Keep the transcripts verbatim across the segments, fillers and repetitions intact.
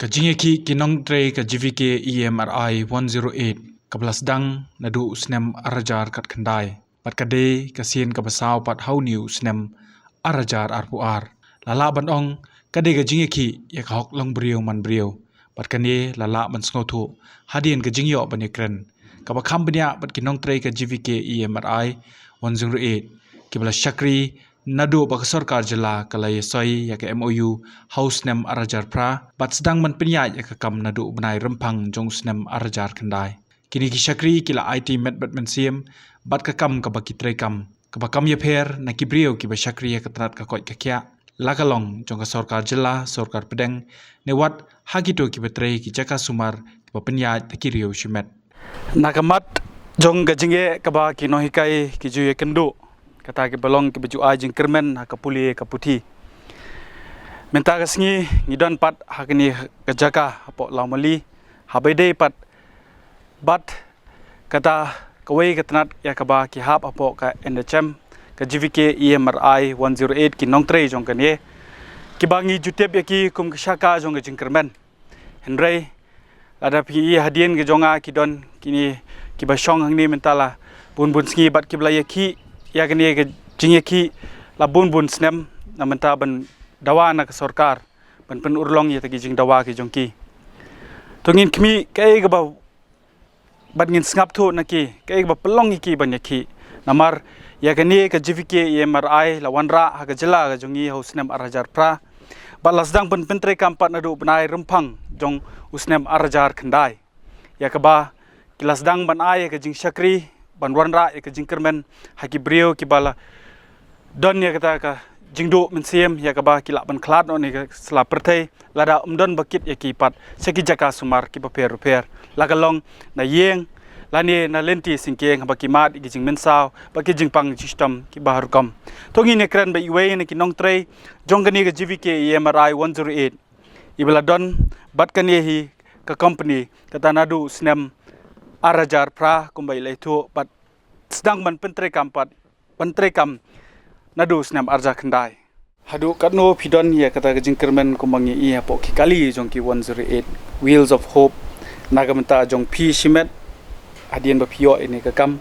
Jingïakhih ki nongtrei ka G V K E M R I one zero eight kaba la sdang naduh u snem ar hajar khatkhyndai bad ka dei ka sien kaba saw pat ha une u snem ar hajar arphew ar. La lah ban ong ka dei ka jingïakhih ïa ka hok long briew man briew bad kane la lah ban sngewthuh hadien ka jingïoh ban ïakren kaba kham bniah bad ki nongtrei ka G V K E M R I one zero eight kiba la shakri naduh ba ka sorkar jylla ka la ïasoi ïa ka M O U ha u snem ar hajar phra bad sdang ban pynïaid ïa ka kam naduh u bnai Rymphang jong u snem ar hajar khyndai. Kine ki shakri ki la aiti met bad mynsiem bad ka kam kaba ki trei kam kaba kam ïapher na ki briew kiba shakri ïa ka tnat ka koit ka khiah, la ka long jong ka sorkar jylla, sorkar pdeng, ne wat ha kito kiba trei ki jaka sumar kiba pynïaid da ki riew shimet. Na ka mat jong ka jingeh kaba ki nonghikai ki ju ïakynduh, kata kiba long kiba ju ai jingkyrmen ha ka pule ka puthi. Mynta ka sngi ngi don pat ha kane ka jaka hapoh Lawmali, haba ïadei pat bad kata kawei ka tnat ïa kaba ki hap hapoh ka N H M, ka G V K E M R I one zero eight, ki nongtrei jong kane, kiba ngi ju tip ïa ki kum ka shaka jong ka jingkyrmen. Hynrei lada phi ïohi hadien ka jong nga ki don kine kiba shong hangne mynta la bun bun sngi bad kiba la ïakhih ïa kane ka jingïakhih la bun bun snem, na mynta ban dawa na ka sorkar ban pynurlong ïa kita ki jingdawa ki jong ki. To ngin khmih kaei kaba bad ngin sngap thuh na ki kaei kaba pynlong ïa ki ban ïakhih. Namar ïa kane ka G V K E M R I la wanrah ha ka jylla ka jong ngi ha u snem ar hajar phra bad la sdang ban pyntreikam pat naduh u bnai Rymphang jong u snem ar hajar khyndai, ïa kaba ki la sdang ban ai ïa ka jingshakri ban wanrah ïa ka jingkyrmen ha ki briew kiba la don ïa kata ka jingduh mynsiem ïa kaba ki lah ban khlad noh na ka sla pyrthei, lada ym don ba kit ïa ki pat sha ki jaka sumar kiba pher pher, la ka long na ïing lane na lynti syngkien, haba ki mad ïa ki jingmynsaw bad ki jingpang jingshitom kiba har rukom. To ngin ïakren bad iwei na ki nongtrei jong kane ka G V K E M R I one zero eight, iba la don bad kane hi ka company kata naduh u snem ar hajar phra kumba i la ïathuh bad sdang ban pyntreikam pat, pyntreikam naduh u snem ar hajar khyndai. Haduh katno phi don ïa kata ka jingkyrmen kumba ngi ïohi hapoh ki kali jong ki one zero eight Wheels of Hope na ka bynta jong phi shimet hadien ba phi ïoh ïa kane ka kam?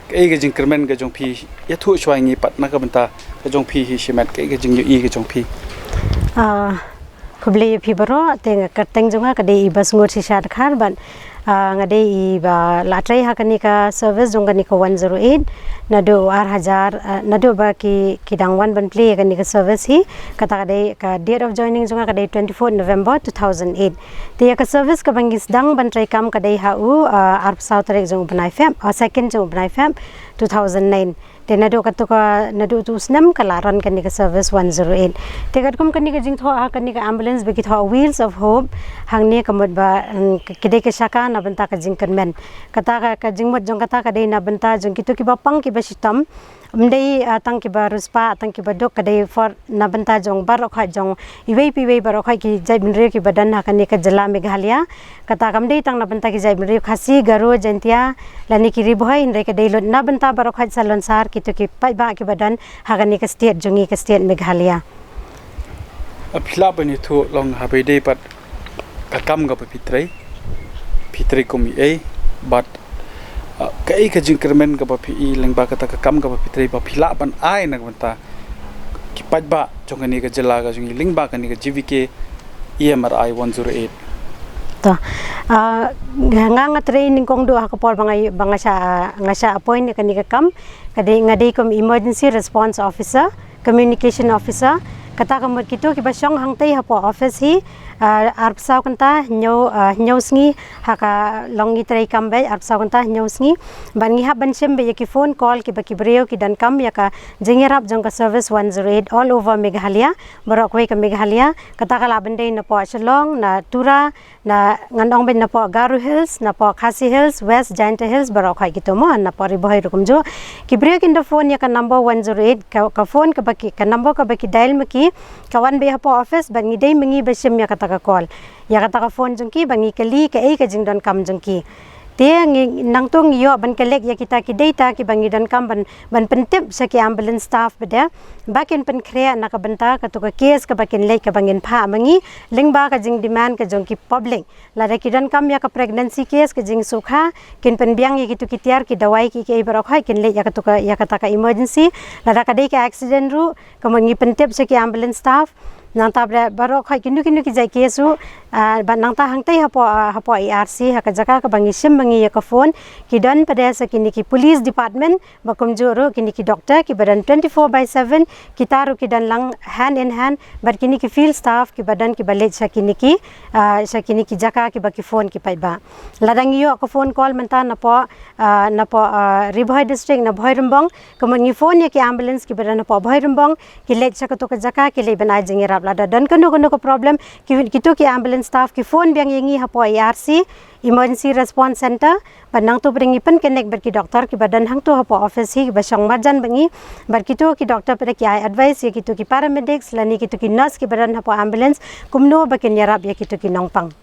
Kaei ka jingkyrmen ka jong phi, ïathuh shuwa ïa ngi pat na ka bynta ka jong phi hi shimet, kaei ka jingïohi ka jong phi? Ah, khublei ïa phi baroh. Te nga, ka kyrteng jong nga ka dei i Basngur Shisha Dkhar bad, ah, nga dei iba la trei ha kane ka service jong kane ka one zero eight naduh ar hajar, ah, naduh ba ki, ki dang wan ban plie ïa kane ka service hi. Kata ka dei ka date of joining jong nga ka dei twenty-fourth November two thousand eight. Te ïa ka service kaba ngi sdang ban treikam ka dei ha u, ah, arphew saw tarik jong u bnai Feb, ah, second jong u bnai Feb two thousand nine. Te naduh katu ka, naduh utu u snem ka la run kane ka service one zero eight. Te katkum kane ka jingthoh ha kane ka ambulance ba ki thoh Wheels of Hope hangne, ka mut ba, mm, ka, ka dei ka shaka na bynta ka jingkyrmen. Kata ka, ka jingmut jong kata ka dei na bynta jong kito kiba pang kiba shitom. Ym dei, ah, tang kiba riewspah, tang kiba duk, ka dei for na bynta jong baroh khoit jong iwei pa iwei baroh khoit ki jaitbynriew kiba don ha kane ka jylla Meghalaya. Kata kam dei tang na bynta ki jaitbynriew Khasi, Garo, Jaintia lane ki Ri Bhoi, hynrei ka dei lut na bynta baroh khoit salonsar kito ki paidbah kiba don ha kane ka state jong ngi, ka state Meghalaya. Ah, phi lah ban ïathuh long haba ïadei bad ka kam kaba phi trei, phi trei kum ei, bad, ah, kaei ka jingkyrmen kaba phi ïohi lyngba kata ka kam kaba phi trei ba phi lah ban ai na ka bynta ki paidbah jong kane ka jylla ka jong ngi lyngba kane ka G V K E M R I one zero eight? To, ah, nga, nga trei nyngkong duh ha ka por ba nga, ba nga shah, nga shah appoint ïa kane ka kam, ka dei, nga dei kum Emergency Response Officer, Communication Officer. Kata ka mut kito kiba shong hangtei hapoh office hi, ah, arphew saw kynta hynñiew, ah, hynñiew sngi, ha ka long ngi treikam beit arphew saw kynta hynñiew sngi. Bad ngi hap ban shim beit ïa ki phone call kiba ki briew ki donkam ïa ka jingïarap jong ka service one zero eight all over Meghalaya, baroh kawei ka Meghalaya. Kata ka lah ban dei napoh Shillong, na Tura, na, ngan ong beit napoh Garo Hills, napoh Khasi Hills, West Jaintia Hills, baroh khoit kito mo, napoh Ri Bhoi ruh kumjuh. Ki briew kin da phone ïa ka number one zero eight, ka, ka phone kaba ki, ka number kaba ki dial ma ki, ka wan beit hapoh office, bad ngi dei ma ngi ba shim ïa kata ka call, ïa kata ka phone jong ki, bad ngi kylli kaei ka jingdonkam jong ki. Te ngi nangta ngi ïoh ban collect ïa kita ki data kiba ngi donkam ban, ban pyntip sha ki ambulance staff pat de ba kin pynkhreh na ka bynta katu ka case kaba kin leit kaba ngin phah ma ngi lyngba ka jingdemand ka jong ki public. Lada ki donkam ïa ka pregnancy case, ka jingsukha, kin pynbiang ïa kitu ki tiar, ki dawai, ki, ki baroh khoit kin leit ïa katu ka, ïa kata ka emergency. Lada ka dei ka accident ruh, ka mut ngi pyntip sha ki ambulance staff. Nangta ba, baroh khoit kino kino ki jait case ruh, ah, bad nangta hangtei hapoh, ah, hapoh E R C, ha ka jaka kaba ngi shim ma ngi ïa ka phone, ki don pat de sa kine ki police department, ba kumjuh ruh kine ki doctor kiba don twenty-four by seven, kita ruh ki don lang hand in hand bad kine ki field staff kiba don kiba leit sha kine ki, ah, sha kine ki jaka kiba ki phone ki paidbah. Lada ngi ïoh ka phone call mynta napoh, ah, napoh, ah, Ri Bhoi district, na Bhoirymbong, ka mut ngi phone ïa ki ambulance kiba don hapoh Bhoirymbong, ki leit sha katu ka jaka, ki leit ban ai jingïarap. Lada don kano kano ka problem, ki, kitu ki ambulance staff ki phone biang ïa ngi hapoh E R C, Emergency Response Center, bad nangta pat de ngi pynconnect bad ki doctor kiba don hangtu hapoh office hi kiba shong marjan bad ngi, bad kitu ki doctor pat de ki ai advice ïa kitu ki paramedics lane kitu ki nurse kiba don hapoh ambulance, kumno ba kin ïarap ïa kitu ki nongpang.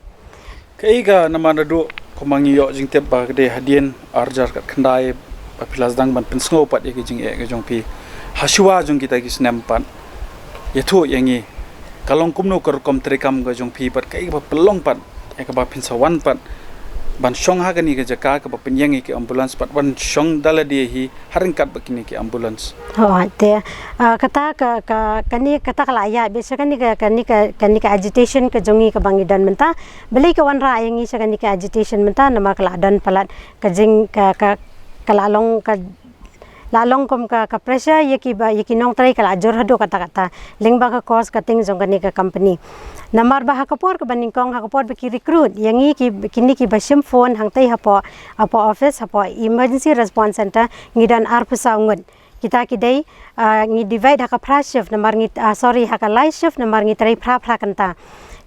Kaei ka namar naduh kumba ngi ïoh jingtip ba ka dei hadien ar hajar khatkhyndai ba phi la sdang ban pynsngew pat ïa ki jingeh ka jong phi. Hashuwa jong kita ki snem pat, ïathuh ïa ngi, ka long kumno ka rukom treikam ka jong phi pat, kaei kaba pynlong pat ïa kaba phin sa wan pat ban shong ha kane ka jaka kaba pynïeng ïa ki ambulance pat ban shong da lade hi ha ryngkat bad kine ki ambulance. Hooid, te, ah, kata ka, ka, kane kata ka la ïaid beit sha kane ka, kane ka, kane ka agitation ka jong ngi kaba ngi don mynta. Balei ka wanrah ïa ngi sha kane ka agitation mynta, namar ka la don palat ka jing, ka, ka, ka la long, ka la long kum ka, ka pressure ïa kiba, ïa ki nongtrei ka la jur haduh katta katta lyngba ka cost cutting jong kane ka company. Namar ba ha ka por kaba nyngkong, ha ka por ba ki recruit ïa ngi ki, kine kiba shim phone hangtei hapoh, hapoh office, hapoh Emergency Response Center, ngi don arphew saw ngut. Kita ki dei, ah, ngi divide ha ka phra shift namar ngi, ah, sorry, ha ka lai shift namar ngi trei phra phra kynta.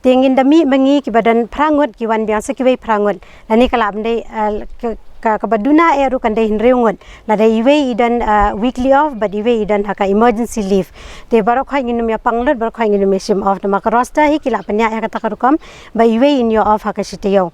Te ngin da mih ma ngi kiba don phra ngut ki wan biang sa kiwei phra ngut. Lane ka lah ban dei, ah, ka, ka, kaba duna eh ruh kan dei hynriew ngut. Lada iwei i don, ah, weekly off bad iwei i don ha ka emergency leave. Te baroh khoit ngin ym ïa pang lut, baroh khoit ngin ym ïa shim off. Namar ka roster hi ki la pynïaid ha kata ka rukom ba iwei in ïoh off ha ka shi taïew.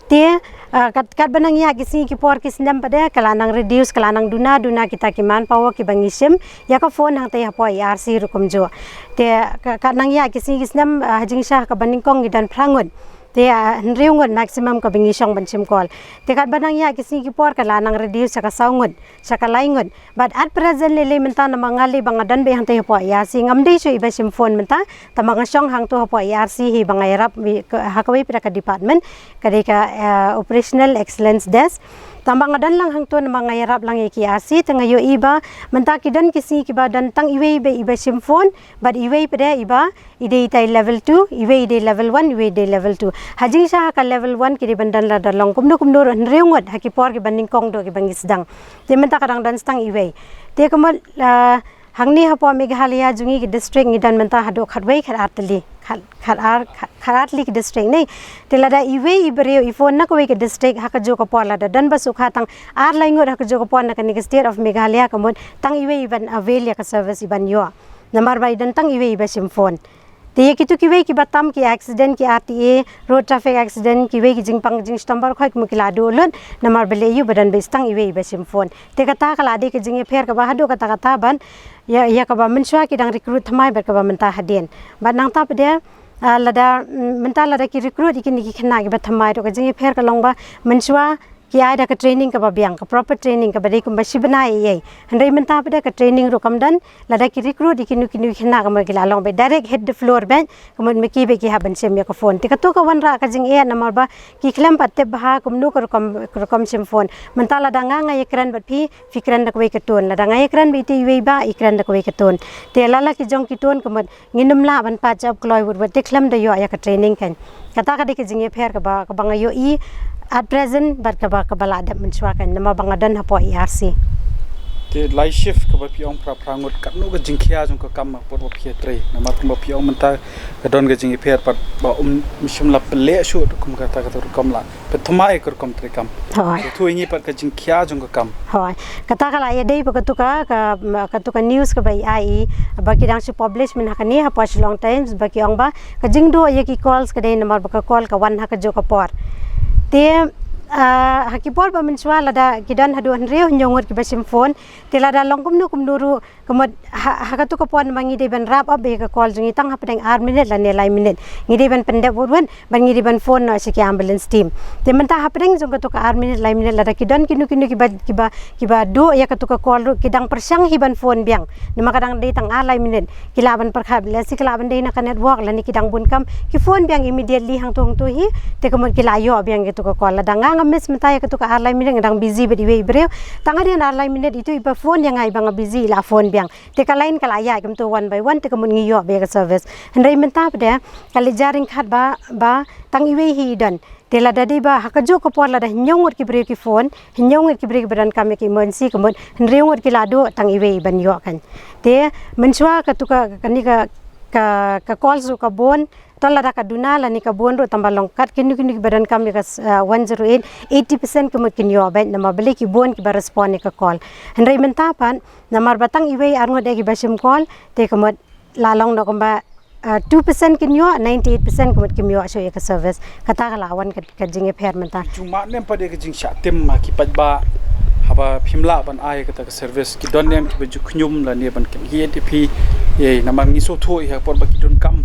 Te, ah, kat, katba nang ïaid ki sngi ki por ki snem pat de, ka la nang reduce, ka la nang duna, duna kita ki manpower kiba ngi shim ïa ka phone hangtei hapoh E R C ruh kumjuh. Te, ka, kat nang ïaid ki sngi ki snem, ah, ha jingshisha kaba nyngkong ngi don phra ngut. Te, ah, hynriew ngut maximum kaba ngi shong ban shim call. Te katba nang ïaid ki sngi ki por ka la nang reduce sha ka saw ngut, sha ka lai ngut. Bad at present lei lei mynta namar nga lei ba nga don beit hangtei hapoh E R C, ngam dei shuh iba shim phone mynta, tangba nga shong hangtu hapoh E R C hi ba nga ïarap wi-, ka, ha kawei pat ka department, ka dei ka, eh, Operational Excellence Desk. Tangba nga don lang hangtu namar nga ïarap lang ïa ki E R C, te nga ïohi ba mynta ki don ki sngi kiba don tang iwei beit iba shim phone, bad iwei pat de iba, i dei itai level two, iwei i dei level one, iwei i dei level two. Ha jingshisha ha ka level one ki dei ban don lada long kumno kumno ruh hynriew ngut ha ki por kiba nyngkong duh kiba ngi sdang. Te mynta ka dang don tang iwei. Te kumno, ah, hangne hapoh Meghalaya jong ngi ki district ngi don mynta haduh khatwei khatar tylli. Khat, khatar, khat, khatar tylli ki district ne. Te lada iwei i briew i phone na kawei ka district ha kajuh ka por, lada don ba sukha tang ar lai ngut ha kajuh ka por na kane ka state of Meghalaya, ka mut tang iwei i ban avail ïa ka service i ban ïoh. Namar ba i don tang iwei iba shim phone. Te ïa kitu kiwei kiba tam ki accident, ki R T A, road traffic accident, kiwei ki jingpang jingshitom baroh khoit kumno ki la duh lut, namar balei ïa ba don beit tang iwei iba shim phone. Te kata ka la dei ka jingïapher kaba haduh katta katta ban ïa, ïa kaba mynshuwa ki dang recruit thymmai bad kaba mynta hadien. Bad nangta pat de, ah, lada, mm, mynta lada ki recruit ïa kine ki khynnah kiba thymmai ruh, ka jingïapher ka long ba mynshuwa ki ai da ka training kaba biang, ka proper training kaba dei kumba shi bnai ei ei. Hynrei mynta pat de ka training ruh kam don, lada ki recruit ïa kino kino ki khynnah ka mut ki la long beit direct hit the floor beit, ka mut ma ki beit ki hap ban shim ïa ka phone. Te kato ka wanrah ka jingeh namar ba ki khlem pat tip bha kumno ka rukom, ka rukom shim phone. Mynta lada nga nga ïakren bad phi, phi kren da kawei ka tone. Lada nga ïakren bad ite iwei ba, i kren da kawei ka tone. Te la la ki jong ki tone ka mut ngin ym lah ban patch up kloi wut wut, te khlem da ïoh ïa ka training kan. Kata ka dei ka jingïapher kaba, kaba nga ïohi at present bad kaba, kaba la dep mynshuwa kan, namar ba nga don hapoh E R C. Te lai shift kaba phi ong phra phra ngut, katno ka jingkhia jong ka kam ha por ba phi ïatrei? Namar kumba phi ong mynta ka don ka jingïapher pat ba um, um shym la pynleh shuh kum kata, kata rukom la. Pat thymmai ka rukom treikam. Hooid. Te to ïa ngi pat ka jingkhia jong ka kam. Hooid. Kata ka la ïadei bad katu ka, ka, katu ka news kaba i ai i, ba ki dang shu publish mynta ha kane hapoh Shillong Times, ba ki ong ba ka jingduh ïa ki calls ka dei namar ba ka call ka wan ha kajuh ka por. Te Ah, ha ki por ba mynshuwa lada ki don haduh hynriew hynñiew ngut kiba shim phone, te lada long kumno kumno ruh, ka mut ha, ha katu ka por ma ngi dei ban wrap up ïa ka call jong ngi tang hapdeng ar minit lane lai minit. Ngi dei ban pyndep wut wut, ban ngi dei ban phone noh sha ki ambulance team. Te mynta hapdeng jong katu ka ar minit lai minit lada ki don kino kino kiba, kiba, kiba duh ïa katu ka call ruh, ki dang pyrshang hi ban phone biang. Namar ka dang dei tang ar lai minit. Ki lah ban pyrkhat, lehse ki lah ban dei na ka network, lane ki dang bun kam, ki phone biang immediately hangto hangto hi, te ka mut ki lah ïoh biang ïa katu ka call. Lada nga nga miss mynta ïa katu ka ar lai minit, nga dang busy bad iwei i briew. Tang hadien ar lai minit itu iba phone ïa nga iba nga busy i lah phone biang. Te ka line ka lah ïaid kumto one by one, te ka mut ngi ïoh biang ïa ka service. Hynrei mynta pat de, ka leit ja ryngkat ba, ba tang iwei hi i don. Te lada dei ba ha kajuh ka por lada hynñiew ngut ki briew ki phone, hynñiew ngut ki briew kiba donkam ïa ka emergency, ka mut hynriew ngut ki lah duh tang iwei ban ïoh kan. Te mynshuwa katu ka, kane ka, ka, ka call ruh ka bun, to lada ka duna lane ka bun ruh tang ba long kat kino kino kiba donkam ïa ka, ah, one zero eight, eighty percent ka mut kin ïoh beit namar balei ki bun kiba respond ïa ka call. Hynrei mynta pat, namar ba tang iwei ar ngut ïa kiba shim call, te ka mut la long noh kumba, ah, two percent kin ïoh, ninety-eight percent ka mut kim ïoh shuh ïa ka service. Kata ka la wan ka, ka jingïapher mynta. Jong ma ne em pat ïa ka jingshah tim ha ki paidbah haba phim lah ban ai kata ka service, ki don ne em kiba ju khñium lane ban kynhied ïa phi, ïa namar ngi sngewthuh ïa ha por ba ki donkam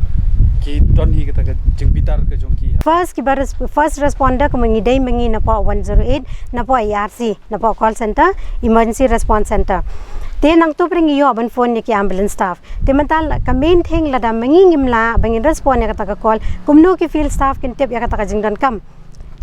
ki don hi kata ka jingbitar ka jong ki. First kiba res-, first responder ka mut ngi dei ma ngi napoh one zero eight, napoh E R C, napoh call center, emergency response center. Te nangta pat ngi ïoh ban phone ïa ki ambulance staff. Te mynta la, ka main thing lada ma ngi ngim lah ba ngin respond ïa kata ka call, kumno ki field staff kin tip ïa kata ka jingdonkam?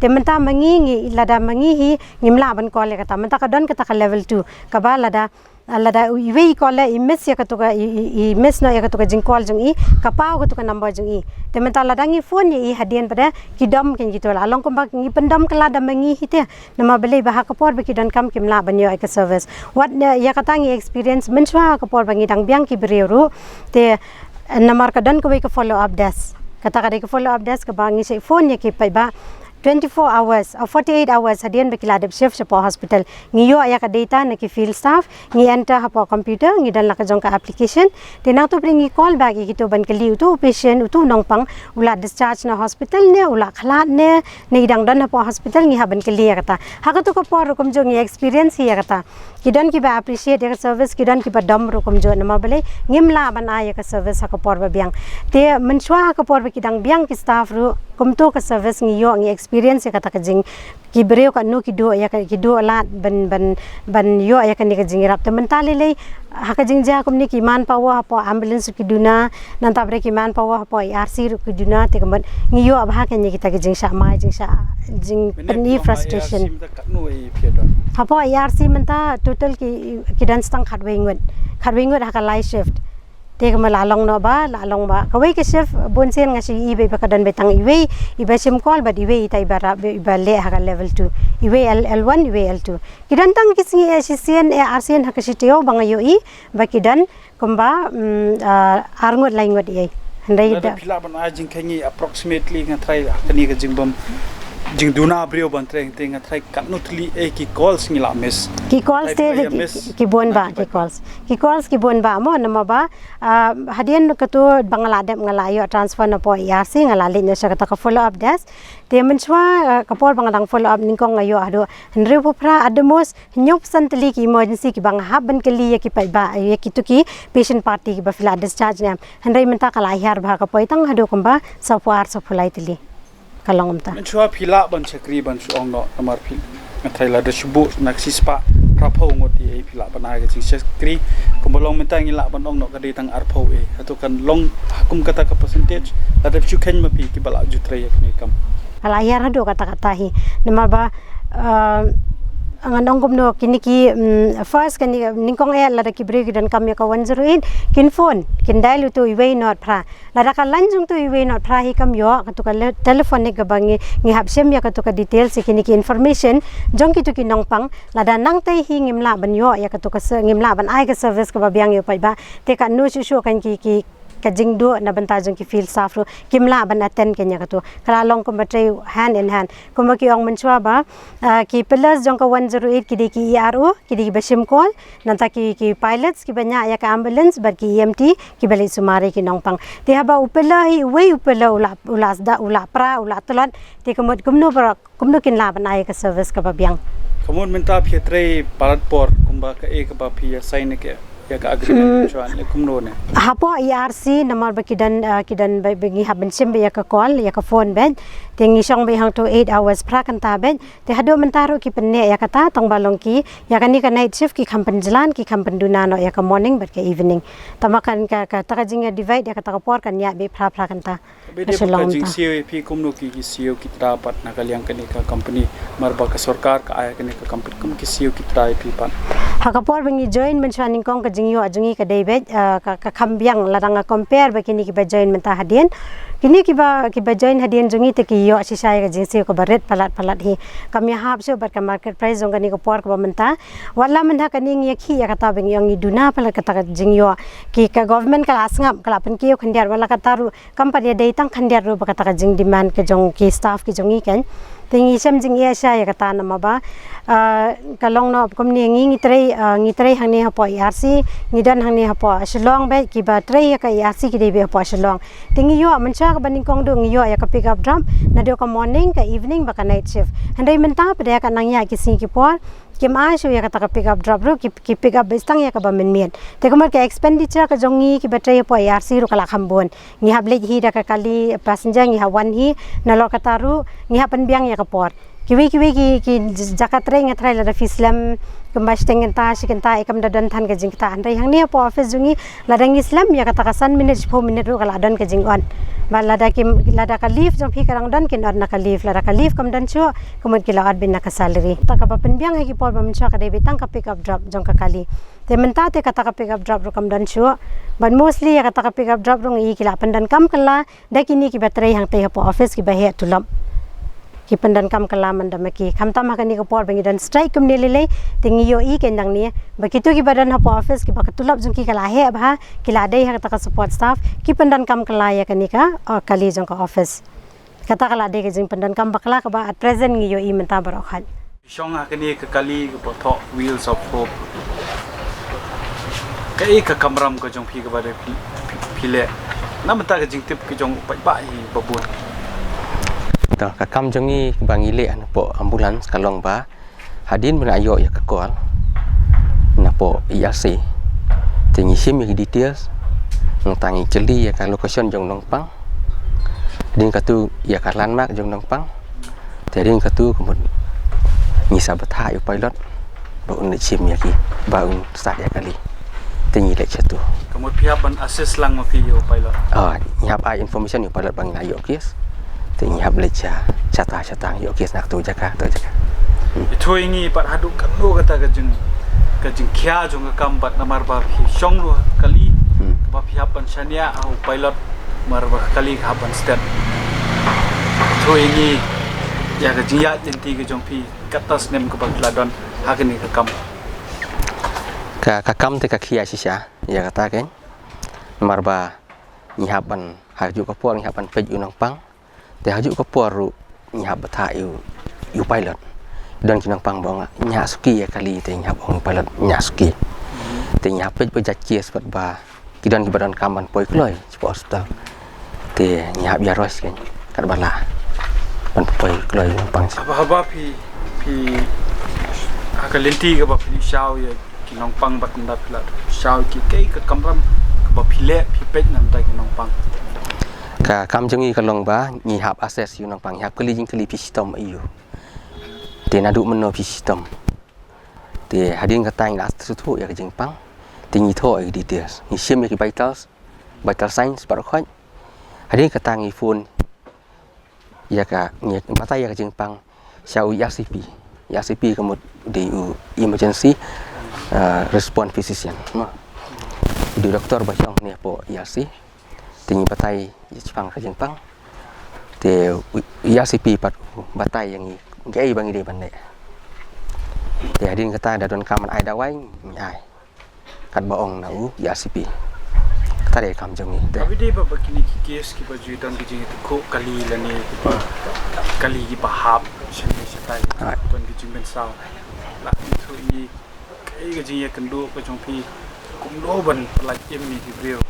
Te mynta ma ngi ngi, lada ma ngi hi ngim lah ban call ïa kata, mynta ka don kata ka level two, kaba lada, lada iwei i call i miss ïa katu ka, i, i, i miss noh ïa katu ka jingcall jong i, ka paw katu ka number jong i. Te mynta lada ngi phone ïa i hadien pat de, ki dom kin kito la long kumba ngi pyndom kylla da ma ngi hi te. Namar balei ba ha ka por ba ki donkam kim lah ban ïoh ïa ka service. Wat, eh, ïa kata ngi experience mynshuwa ha ka por ba ngi dang biang ki briew ruh. Te, eh, namar ka don kawei ka follow up desk. Kata ka dei ka follow up desk kaba ngi shait phone ïa ki paidbah twenty-four hours, or forty-eight hours hadien ba ki la dep shift shapoh hospital. Ngi ïoh ïa ka data na ki field staff, ngi enter hapoh computer, ngi don la ka jong ka application. Te nangta pat ngi call back ïa kito ban kylli uto u patient, uto u nongpang, u la discharge na hospital ne, u la khlad ne, ne i dang don hapoh hospital, ngi hap ban kylli ïa kata. Ha katu ka por ruh kumjuh ngi experience hi ïa kata. Ki don kiba appreciate ïa ka service, ki don kiba dom ruh kumjuh namar balei ngim lah ban ai ïa ka service ha ka por ba biang. Te mynshuwa ha ka por ba ki dang biang ki staff ruh, kumto ka service ngi ïoh, ngi experience ïa kata ka jing, ki briew katno ki duh ïa ka, ki duh lad ban, ban, ban ïoh ïa kane ka jingïarap. Te mynta lei lei ha ka jingjia kumne ki manpower hapoh ambulance ruh ki duna, nangta pat de ki manpower hapoh E R C ruh ki duna, te ka mut ngi ïoh bha kane kita ki jingshah mai, jingshah, jingpyni, frustration. Hapoh E R C mynta total ki, ki don tang khatwei ngut. Khatwei ngut ha ka lai shift. Te ka mut la long noh ba, la long ba kawei ka shift bun sien nga shu ïohi ba ka don ba tang iwei iba shim call bad iwei ita iba rap, iba leh ha ka level two. Iwei L, L one, iwei L two. Ki don tang ki sngi, eh, shisien, eh, arsien ha ka shi taïew ba nga ïohi ba ki don kumba, mm, ah, ar ngut lai ngut ïa. Hynrei lada phi lah ban ai jingkhein approximately nga tharai kane ka jingbym, jingduna briew ban trei, te nga tharai katno tylli, eh, ki calls ngi la miss. Ki calls te ki, ki bun ba, ki calls. Ki calls ki bun ba mo namar ba, ah, hadien katu ba nga la dep nga la ïoh transfer napoh E R C, nga la leit noh sha kata ka follow up desk. Te mynshuwa, ah, ka por ba nga dang follow up nyngkong nga ïoh haduh hynriewphew phra, at the most hynñiewphew san tylli ki emergency kiba nga hap ban kylli ïa ki paidbah, ïa kito ki patient party kiba phi la discharge ne em. Hynrei mynta ka la hiar bha, ka poi tang haduh kumba sawphew ar sawphew lai tylli. Ka long kumta. Mynshuwa phi lah ban shakri ban shu ong noh namar phi, nga tharai lada shu buh na ka shispah phraphew ngut ïa phi lah ban ai ka jingshakri. Kumba long mynta ngi lah ban ong noh ka dei tang arphew ïa. Hato kan long ha kum kata ka percentage lada shu khein ma phi kiba la ju trei ïa kane ka kam? Ka la hiar haduh katta katta hi. Namar ba, ah, ngan ong kumno, kine ki, mm, first kane nyngkong eh lada ki briew ki donkam ïa ka one zero eight, kin phone, kin dial uto uwei not phra. Lada ka line jong uto uwei not phra hi kam ïoh, katu ka le-, telephonic kaba ngi, ngi hap shim ïa katu ka details ïa kine ki information jong kito ki nongpang, lada nangta hi ngim lah ban ïoh ïa katu ka se-, ngim lah ban ai ka service kaba biang ïa u paidbah. Te katno shuh shuh kan ki, ki ka jingduh na bynta jong ki field staff ruh kim lah ban attend kein ïa katu. Ka la long kumba trei hand in hand. Kumba ki ong mynshuwa ba, ah, ki pillars jong ka one zero eight ki dei ki E R O, ki dei kiba shim call, nangta ki, ki pilots kiba ñiah ïa ka ambulance, bad ki E M T kiba leit sumar ïa ki nongpang. Te haba u pillar hi, uwei u pillar u la, u la sdang, u la pra, u la tlot, te ka mut kumno baroh, kumno kin lah ban ai ka service kaba biang. Ka mut mynta phi trei palat por, kumba kaei kaba phi ïa sign ne ka, ïa ka agreement, hmm, mynshwa ne kumno ne? Hapoh E R C, namar ba ki don, ah, ki don ba, ba ngi hap ban shim beit ïa ka call, ïa ka phone beit. Te ngi shong beit hangto eight hours, phra kynta beit. Te haduh mynta ruh ki pynneh ïa kata, tang ba long ki, ïa kane ka night shift ki kham pynjlan, ki kham pynduna noh ïa ka morning bad ka evening. Tangba kan ka, kata ka jingïa divide ïa kata ka por kan ïaid beit phra phra kynta. Bad ka dei ka Shillong ta. Jingsiew ïa phi kumno ki, ki siew ki trai pat na ka liang kane ka company, namar ba ka sorkar ka ai kane ka company, kum ki siew ki trai ïa phi pat? Ha ka por ba ngi join mynshwa nyngkong ka jingïoh jong ngi ka dei beit, ah, ka, ka kham biang lada nga compare bad kine kiba join mynta hadien. Kine kiba, kiba join hadien jong ngi te ki ïoh shisha ïa ka jingsiew kaba rit palat palat hi. Kam ïahap shuh bad ka market price jong kane ka por kaba mynta. Wat la mynta kane ngi ïakhih ïa kata ba ngi ong ngi duna palat kata ka jingïoh. Ki ka government ka la sngap, ka la pynkiew khyndiat, wat la kata ruh kam pat ïadei tang khyndiat ruh bad kata ka jingdemand ka jong ki staff ki jong ngi kein. Te ngi shem jingeh shisha ïa kata namar ba, ah, ka long noh kumne ngi, ngi trei, ah, ngi trei hangne hapoh E R C, ngi don hangne hapoh Shillong beit, kiba trei ïa ka E R C ki dei beit hapoh Shillong. Te ngi ïoh mynshwa kaba nyngkong duh ngi ïoh ïa ka pick up drop, naduh ka morning, ka evening bad ka night shift. Hynrei mynta pat da ka nang ïaid ki sngi ki por, kim ai shuh ïa kata ka pick up drop ruh, ki, ki pick up beit tang ïa kaba mynmiet. Te ka mut ka expenditure ka jong ngi kiba trei hapoh E R C ruh ka la kham bun. Ngi hap leit hi da ka kali passenger, ngi hap wan hi, nalor kata ruh ngi hap pynbiang ïa ka por. Kiwei kiwei ki, ki jaka trei nga tharai lada phi slem kumba shiteng kynta, shi kynta, eh, kam da don than ka jingktah. Hynrei hangne hapoh office jong ngi, lada ngi slem ïa kata ka san minit, shiphew minit ruh ka la don ka jingon. Bad lada ki, lada ka leave jong phi ka dang don, kin ot na ka leave. Lada ka leave kam don shuh, ka mut ki la ot beit na ka salary. Ta kaba pynbiang ha ki por ba mynshuwa ka dei beit tang ka pick up drop jong ka kali. Te mynta te kata ka pick up drop ruh kam don shuh. Bad mostly ïa kata ka pick up drop ruh ngi i ki la pyndonkam kylla da kine kiba trei hangtei hapoh office kiba heh tulop. Ki pyndonkam kylla man da ma ki. Khamtam ha kane ka por ba ngi don strike kumne lei lei, te ngi ïohi kein nangne ba kito kiba don hapoh office kiba ka tulop jong ki ka la heh bha, ki la dei ha kata ka support staff, ki pyndonkam kylla ïa kane ka, oh, kali jong ka office. Kata ka la dei ka jingpyndonkam bakla kaba at present ngi ïohi mynta baroh khoit. Shong ha kane ka kali kaba thoh Wheels of Hope. Kaei ka kamram ka jong phi kaba dei phi, phi, phi leh? Na mynta ka jingtip ka jong u paidbah hi ba bun. To, ka kam jong ngi ba ngi leh hapoh ambulance ka long ba hadien ba ngi la ïoh ïa ka call napoh E R C, te ngi shim ïa ki details, nangta ngi jylli ïa ka location jong u nongpang. Hadien katu ïa ka landmark jong u nongpang. Te hadien katu ka mut ngi sa bthah ïa u pilot ba un leit shim ïa ki, ba un start ïa ka kali. Te ngi leit shatu. Ka mut phi hap ban assist lang ma phi ïa u pilot? Ah, ngi hap ai information ïa u pilot ba ngi la ïoh case. Te ngi hap leit sha, shata, shata, ïoh case na katu jaka, katu jaka. Hmm. Ithuh ïa ngi pat haduh katno kata ka jing, ka jingkhia jong ka kam pat namar ba phi shong ruh ha ka kali, hmm, kaba phi hap ban shaniah ha u pilot, namar ba ka kali ka hap ban stet. Ithuh ïa ngi ïa ka jingïaid lynti ka jong phi, kata snem kaba phi la don ha kane ka kam. Ka, ka kam te ka khia shisha ïa kata kein. Namar ba ngi hap ban, ha kajuh ka por ngi hap ban peit ïa u nongpang. Te ha kajuh ka por ruh ngi hap bthah ïa u, ïa u pilot. Don ki nongpang ba ong ñiah suki ïa ka kali, te ngi hap ong ïa u pilot ñiah suki. Te ngi hap peit ba jait case pat ba ki don kiba donkam ban poi kloi shapoh hospital. Te ngi hap ïa rush kein katba lah ban poi kloi ïa u nongpang. Haba, haba phi, phi ha ka lynti kaba phi shaw ïa ki nongpang bad ynda phi la shaw ïa ki, kaei ka kamram kaba phi leh, phi peit na bynta ki nongpang? Ka kam jong ngi ka long ba ngi hap assess ïa u nongpang, ngi hap kylli jingkylli, phi shitom aïu? Te naduh mynno phi shitom? Te hadien kata ngi la sngewthuh ïa ka jingpang. Te ngi thoh ïa ki details, ngi shim ïa ki vitals, vital signs baroh khoit. Hadien kata ngi phone ïa ka, ngi batai ïa ka jingpang sha u E R C P. E R C P ka mut dei u Emergency, uh, Response Physician, mo. U dei u doktor ba shong hangne hapoh E R C. Te ngi batai ïa shaphang ka jingpang. Te u E R C P pat u batai ïa ngi kaei ba ngi dei ban leh. Te hadien kata da donkam ban ai dawai, ngi ai katba ong na u E R C P. Tare kam jong ngi te. Abi dei ba ba kine ki case kiba ju don ki jingïathuh kali lane kiba kali kiba hap shen ne shatai. Ai. Don ki jingmynsaw. La ithuh ïa kaei ka jingïakynduh ka jong phi kumno ban pynlait im ïa ki briew.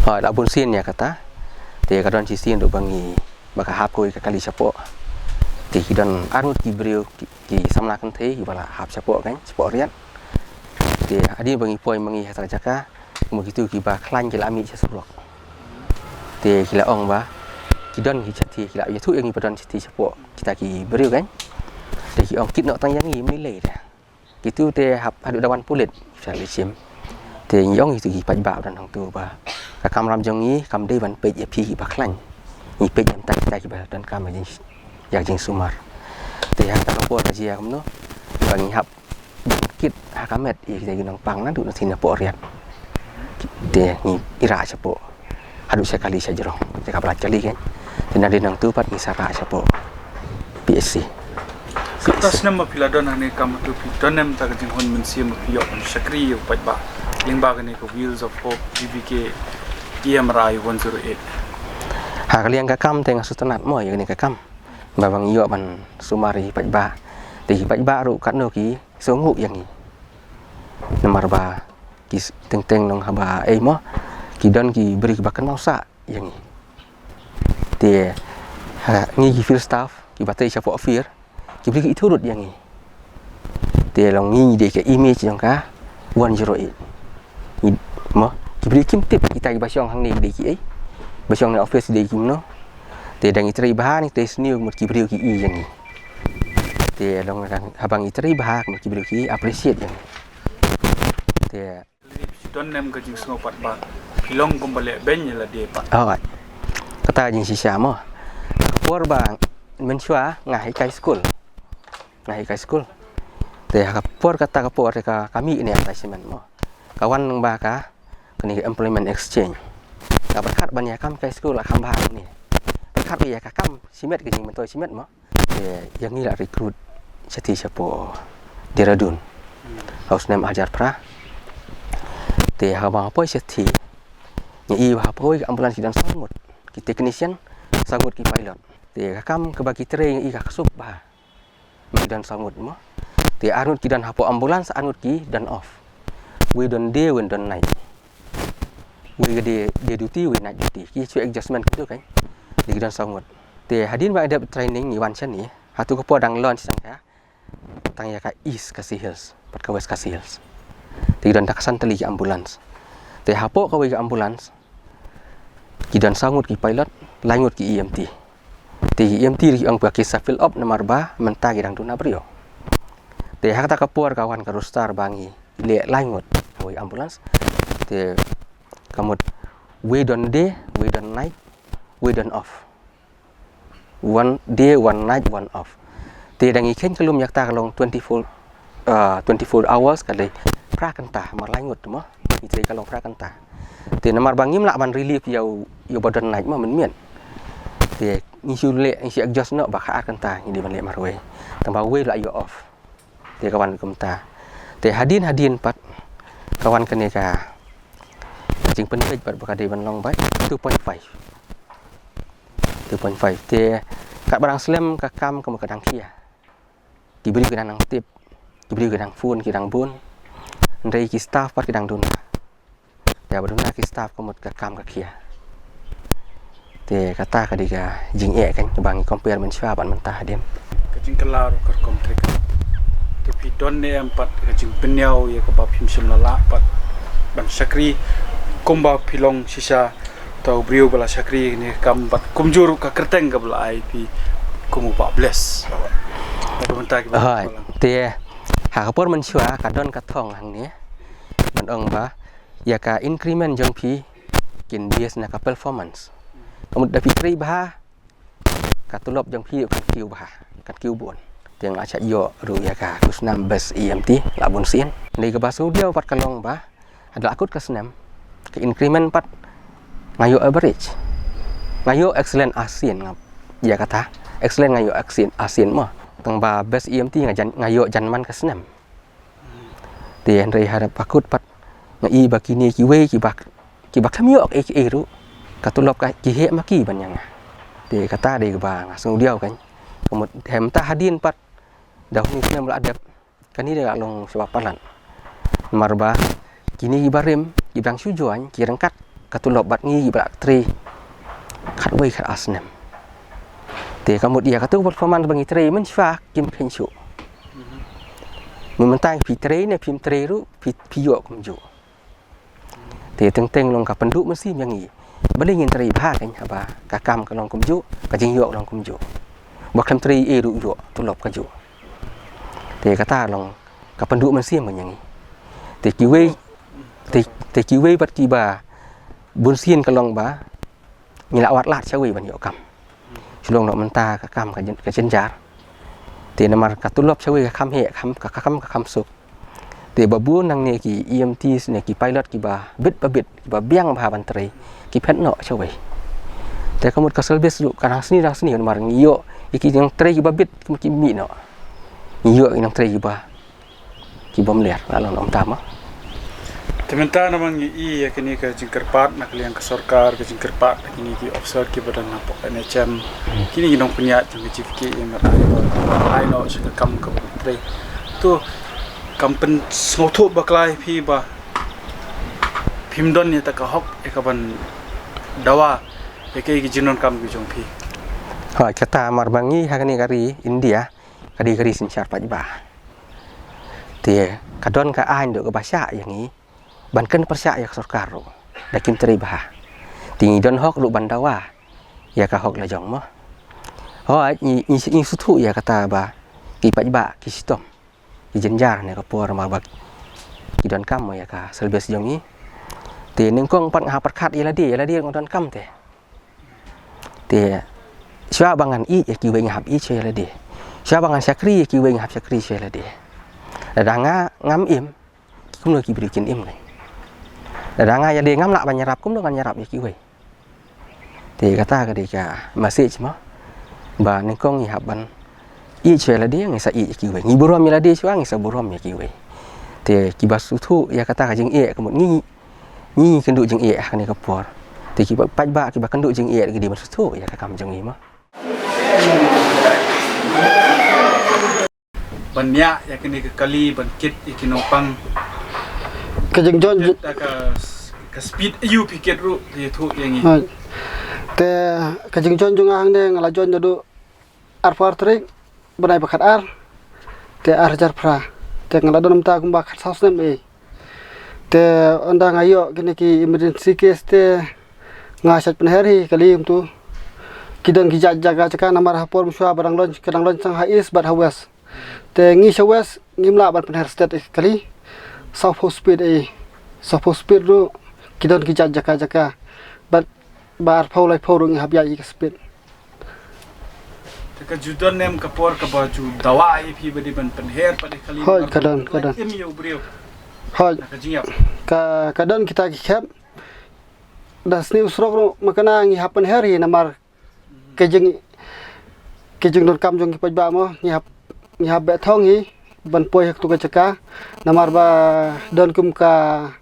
Ai, la bun sien ïa kata. Te ka don shisien ruh ba ngi ba ka hap kawei ka kali shapoh. Te ki don arngut ki briew ki, ki samla kynthei kiba la hap shapoh kan, shapoh riat. Te hadien ba ngi poi ma ngi ha kata ka jaka, mo kitu kiba khlaiñ ki la mih sha surok. Te ki la ong ba ki don ki shathie, ki la ïathuh ïa ngi ba don shathie shapoh kita ki briew kan. Te ki ong kit noh tang ïa ngi, ym lei lei de. Kitu te hap haduh da wan pulit sha Lyngshim. Te ngi ong ïa kitu ki paidbah ba don hangtu ba ka kamram jong ngi kam dei ban peit ïa phi kiba khlaiñ. Ngi peit ïa kita kiba donkam ïa jing, ïa jingsumar. Te ha kata ka por ka jia kumno ba ngi hap ban kit ha ka met ïa kita ki nongpang naduh na sien hapoh riat. Te ngi ïa rah shapoh haduh sha kali sha jrong. Te kaba lait kali kan. Te na dei nangtu pat ngi sa rah shapoh P H C. Kata snem ba phi la don hangne kam tu phi don em ta ka jinghon mynsiem ba phi ïoh ban shakri ïa u paidbah lyngba kane ka Wheels of Hope, G V K, E M R I one zero eight? Ha ka liang ka kam te nga sngewtynnat mo ïa kane ka kam. Ba ba ngi ïoh ban sumar ïa ki paidbah. Te ki paidbah ruh katno ki sngewnguh ïa ngi. Namar ba ki s-, teng teng nong haba ei mo ki don ki briew kiba kynmaw sah ïa ngi. Te ha ngi ki field staff kiba trei shapoh field, ki briew ki ithuh lut ïa ngi. Te long ngi ngi dei ka image jong ka one zero eight. Ngi, mo, ki briew kim tip kita kiba shong hangne ki dei kiei, ba shong na office ki dei kumno. Te da ngi trei bha, ngi trei sniew, mut ki briew ki i ïa ngi. Te long haba ngi trei bha, mut ki briew ki appreciate ïa ngi. Te Lei phi don em ka jingsngew pat ba phi long kumba leh beiñ ïa lade pat? Hooid. Kata ka jingshisha mo. Ka por ba mynshuwa nga hikai skul. Nga hikai skul. Te ha ka por kata ka por te ka, ka mih ne ka shimet mo. Ka wan lyngba ka, kane ka employment exchange. Ka pyrkhat ban ïa kam hikai skul la kham bha ne. Pyrkhat ïa ka kam shimet ka jingmyntoi shimet mo. Te ïa ngi la recruit shathie shapoh Dehradun. Ha u snem arhajar phra. Te haba nga poi shathie, ngi i ba hapoh kawei ka ambulance ki don saw ngut ki technician, saw ngut ki pilot. Te ka kam kaba ki trei ngi i ka suk bha. Ngi don saw ngut mo. Te ar ngut ki don hapoh ambulance, ar ngut ki don off. Wei don day, wei don night. Wei ka day, day duty, wei night duty. Ki shu adjustment kitu kan. Te ki don saw ngut. Te hadien ba nga dep training ngi wan shane. Hatu ka por dang launch tang ka, tang ïa ka East Khasi Hills bad ka West Khasi Hills. Te ki don da ka san tylli ki ambulance. Te hapoh kawei ka ambulance ki don saw ngut ki pilot, lai ngut ki E M T. Te ki E M T ruh ki ong ba ki sa fill up namar ba mynta ki dang duna briew. Te ha kata ka por ka wan ka roster ba ngi leh lai ngut kawei ambulance. Te ka mut wei don day, wei don night, wei don off. One day, one night, one off. Te da ngi kheiñ ka lum ïa kata ka long twenty-four, ah, twenty-four hours ka dei phra kynta, mar lai ngut mo. Ngi trei ka long phra kynta. Te namar ba ngim lah ban relieve ïa u, ïa u ba don night mo mynmiet. Te ngi shu leh, ngi shu adjust noh ba khatar kynta ngi dei ban leh marwei. Tang ba wei la ïoh off. Te ka wan kumta. Te hadien hadien pat ka wan kane ka jingpynbeit pat ba ka dei ban long ba two point five. Two point five. Te katba dang slem ka kam ka mut ka dang khia. Ki briew ki dang nang tip. Ki briew ki dang phone ki dang bun. Hynrei ki staff pat ki dang duna. Te ba duna ki staff ka mut ka kam ka khia. Te kata ka dei ka jingeh kan ba ngi compare mynshuwa bad mynta hadien. Ka jingkylla ruh ka rukom trei ka. Te phi don ne em pat ka jingpynïaw ïa kaba phim shym la lah pat ban shakri kumba phi long shisha, uta u briew ba la shakri ne kam pat kumjuh ruh ka kyrteng kaba la ai phi kum u Bah Bless. Ba mynta ki ba. Hooid. Te ha ka por mynshuwa ka don ka thong hangne ban ong ba ïa ka increment jong phi kin base na ka performance. Ka mut da phi trei bha, ka tulop jong phi kan kiew bha, kan kiew bun. Te nga shah ïoh ruh ïa ka khusnam best E M T la bun sien. Hynrei kaba sngewdiaw pat ka long ba ha la kut ka snem ka increment pat nga ïoh average. Nga ïoh excellent Asian, nga ïa kata excellent nga ïoh excellent Asian mo. Tang ba best E M T nga jan, nga ïoh jan man ka snem. Te hynrei ha la kut pat Nga i ba kine kiwei kiba, kiba khlem ïoh ei ei ruh, ka tulop ka ki heh ma ki ban ïa nga. Te kata dei kaba nga sngewdiaw kan. Ka mut hynta hadien pat da u snem la dep, kane dei ka long shuwa palat. Namar ba kine kiba rim, kiba dang shu join, ki ryngkat ka tulop bad ngi kiba la trei khatwei khatar snem. Te ka mut ïa katu ka performance ba ngi trei mynshuwa kim kheiñ shuh. Mynta phi trei ne phim trei ruh, phi, phi ïoh kumjuh. Te teng teng long ka pynduh mynsiem ïa ngi. Balei ngin trei bha kan, haba ka kam ka long kumjuh, ka jingïoh long kumjuh. Ba khlem trei ei ruh ïoh tulop kajuh. Te kata long ka pynduh mynsiem ïa ngi. Te kiwei, te, te kiwei bad kiba bun sien ka long ba ngi la wad lad shawei ban ïoh kam. Shu long noh mynta ka kam ka jyn-, ka jynjar. Te namar ka tulop shawei ka kham heh, ka kham, ka, ka kham, ka kham suk. Te ba bun nangne ki E M Ts ne ki pilot kiba bit ba bit, kiba biang bha ban trei, ki phet noh shawei. Te ka mut ka service ruh ka dang sni dang sni namar ngi ïoh ïa ki nongtrei kiba bit, ki mih noh. Ngi ïoh ïa ki nongtrei kiba, ki bym ler, la long ym tam ah. Te mynta namar ngi i ïa kine ka jingkyrpad na ka liang ka sorkar, ka jingkyrpad na kine ki officer kiba don hapoh N H M, kine ki nongpynïaid jong ka G F K ïa mar ai ba ai noh sha ka kam kaba trei. To kam pynsngewthuh bakla ïa phi ba phim don ïa kata ka hok ïa kaban dawa ïa ki jingdonkam ki jong phi. Hooid, kata mar ba ngi ha kane ka ri India ka dei ka ri synshar paidbah. Te ka don ka aiñ ruh kaba shah ïa ngi ban kren pyrshah ïa ka sorkar ruh da kim trei bha. Te ngi don hok ruh ban dawa ïa ka hok la jong mo. Hooid, ngi, ngi, ngi sngewthuh ïa kata ba ki paidbah ki shitom, ki jynjar ne ka por ma ba ki donkam mo ïa ka service jong ngi. Te nyngkong pat nga hap pyrkhat ïa lade, ïa lade nga donkam te. Te shuwa ba ngan ïeit ïa kiwei nga hap ïeit shuwa ïa lade. Shuwa ba ngan shakri ïa kiwei nga hap shakri shuwa ïa lade. Lada nga ngam im, kumno ki briew kin im ngan. Lada nga ïalade ngam lah ban ïarap, kumno ngan ïarap ïa kiwei. Te kata ka dei ka message mo ba nyngkong ngi hap ban ïeit shuwa ïa lade, ngi sa ïeit ïa kiwei. Ngi burom ïa lade shuwa, ngi sa burom ïa kiwei. Te kiba sngewthuh ïa kata ka jingeh ka mut ngi, ngi kynduh jingeh ha kane ka por. Te kiba paidbah kiba kynduh jingeh ki dei ban sngewthuh ïa ka kam jong ngi mo. Ban ïa, ïa kine ki kali ban kit ïa ki nongpang. Ka jingjoin ju- Kit da ka, ka speed aïu phi kit ruh ïathuh ïa ngi. Hooid. Te ka jingjoin jong nga hangne nga la join naduh arphew ar tarik bnai ba khatar. Te ar hajar phra. Te nga la don mynta kumba khatsaw snem eh. Te ynda nga ïoh kine ki emergency case te nga shait pynher hi kali kumtu. Ki don ki jait jaka jaka namar ha por mynshuwa ba dang launch, ka dang launch tang ha East bad ha West. Te ngi sha West ngim lah ban pynher stet eh kali. Sawphew speed eh. Sawphew speed ruh ki don ki jait jaka jaka. Bad ba arphew laiphew ruh ngi hap ïaid ïa ka speed. Te ka ju don ne em ka por kaba ju dawa ïa phi ba dei ban pynher pat ïa kali. Hooid, namar ka don, ka don. Im ïa u briew. Hooid. Na ka jingïap. Ka, ka don kita ki khep. Da sniew surok ruh ma kane ngi hap pynher hi namar ka jing, ka jingdonkam jong ki paidbah mo, ngi hap, ngi hap beh thong hi ban poi ha katu ka jaka. Namar ba don kum ka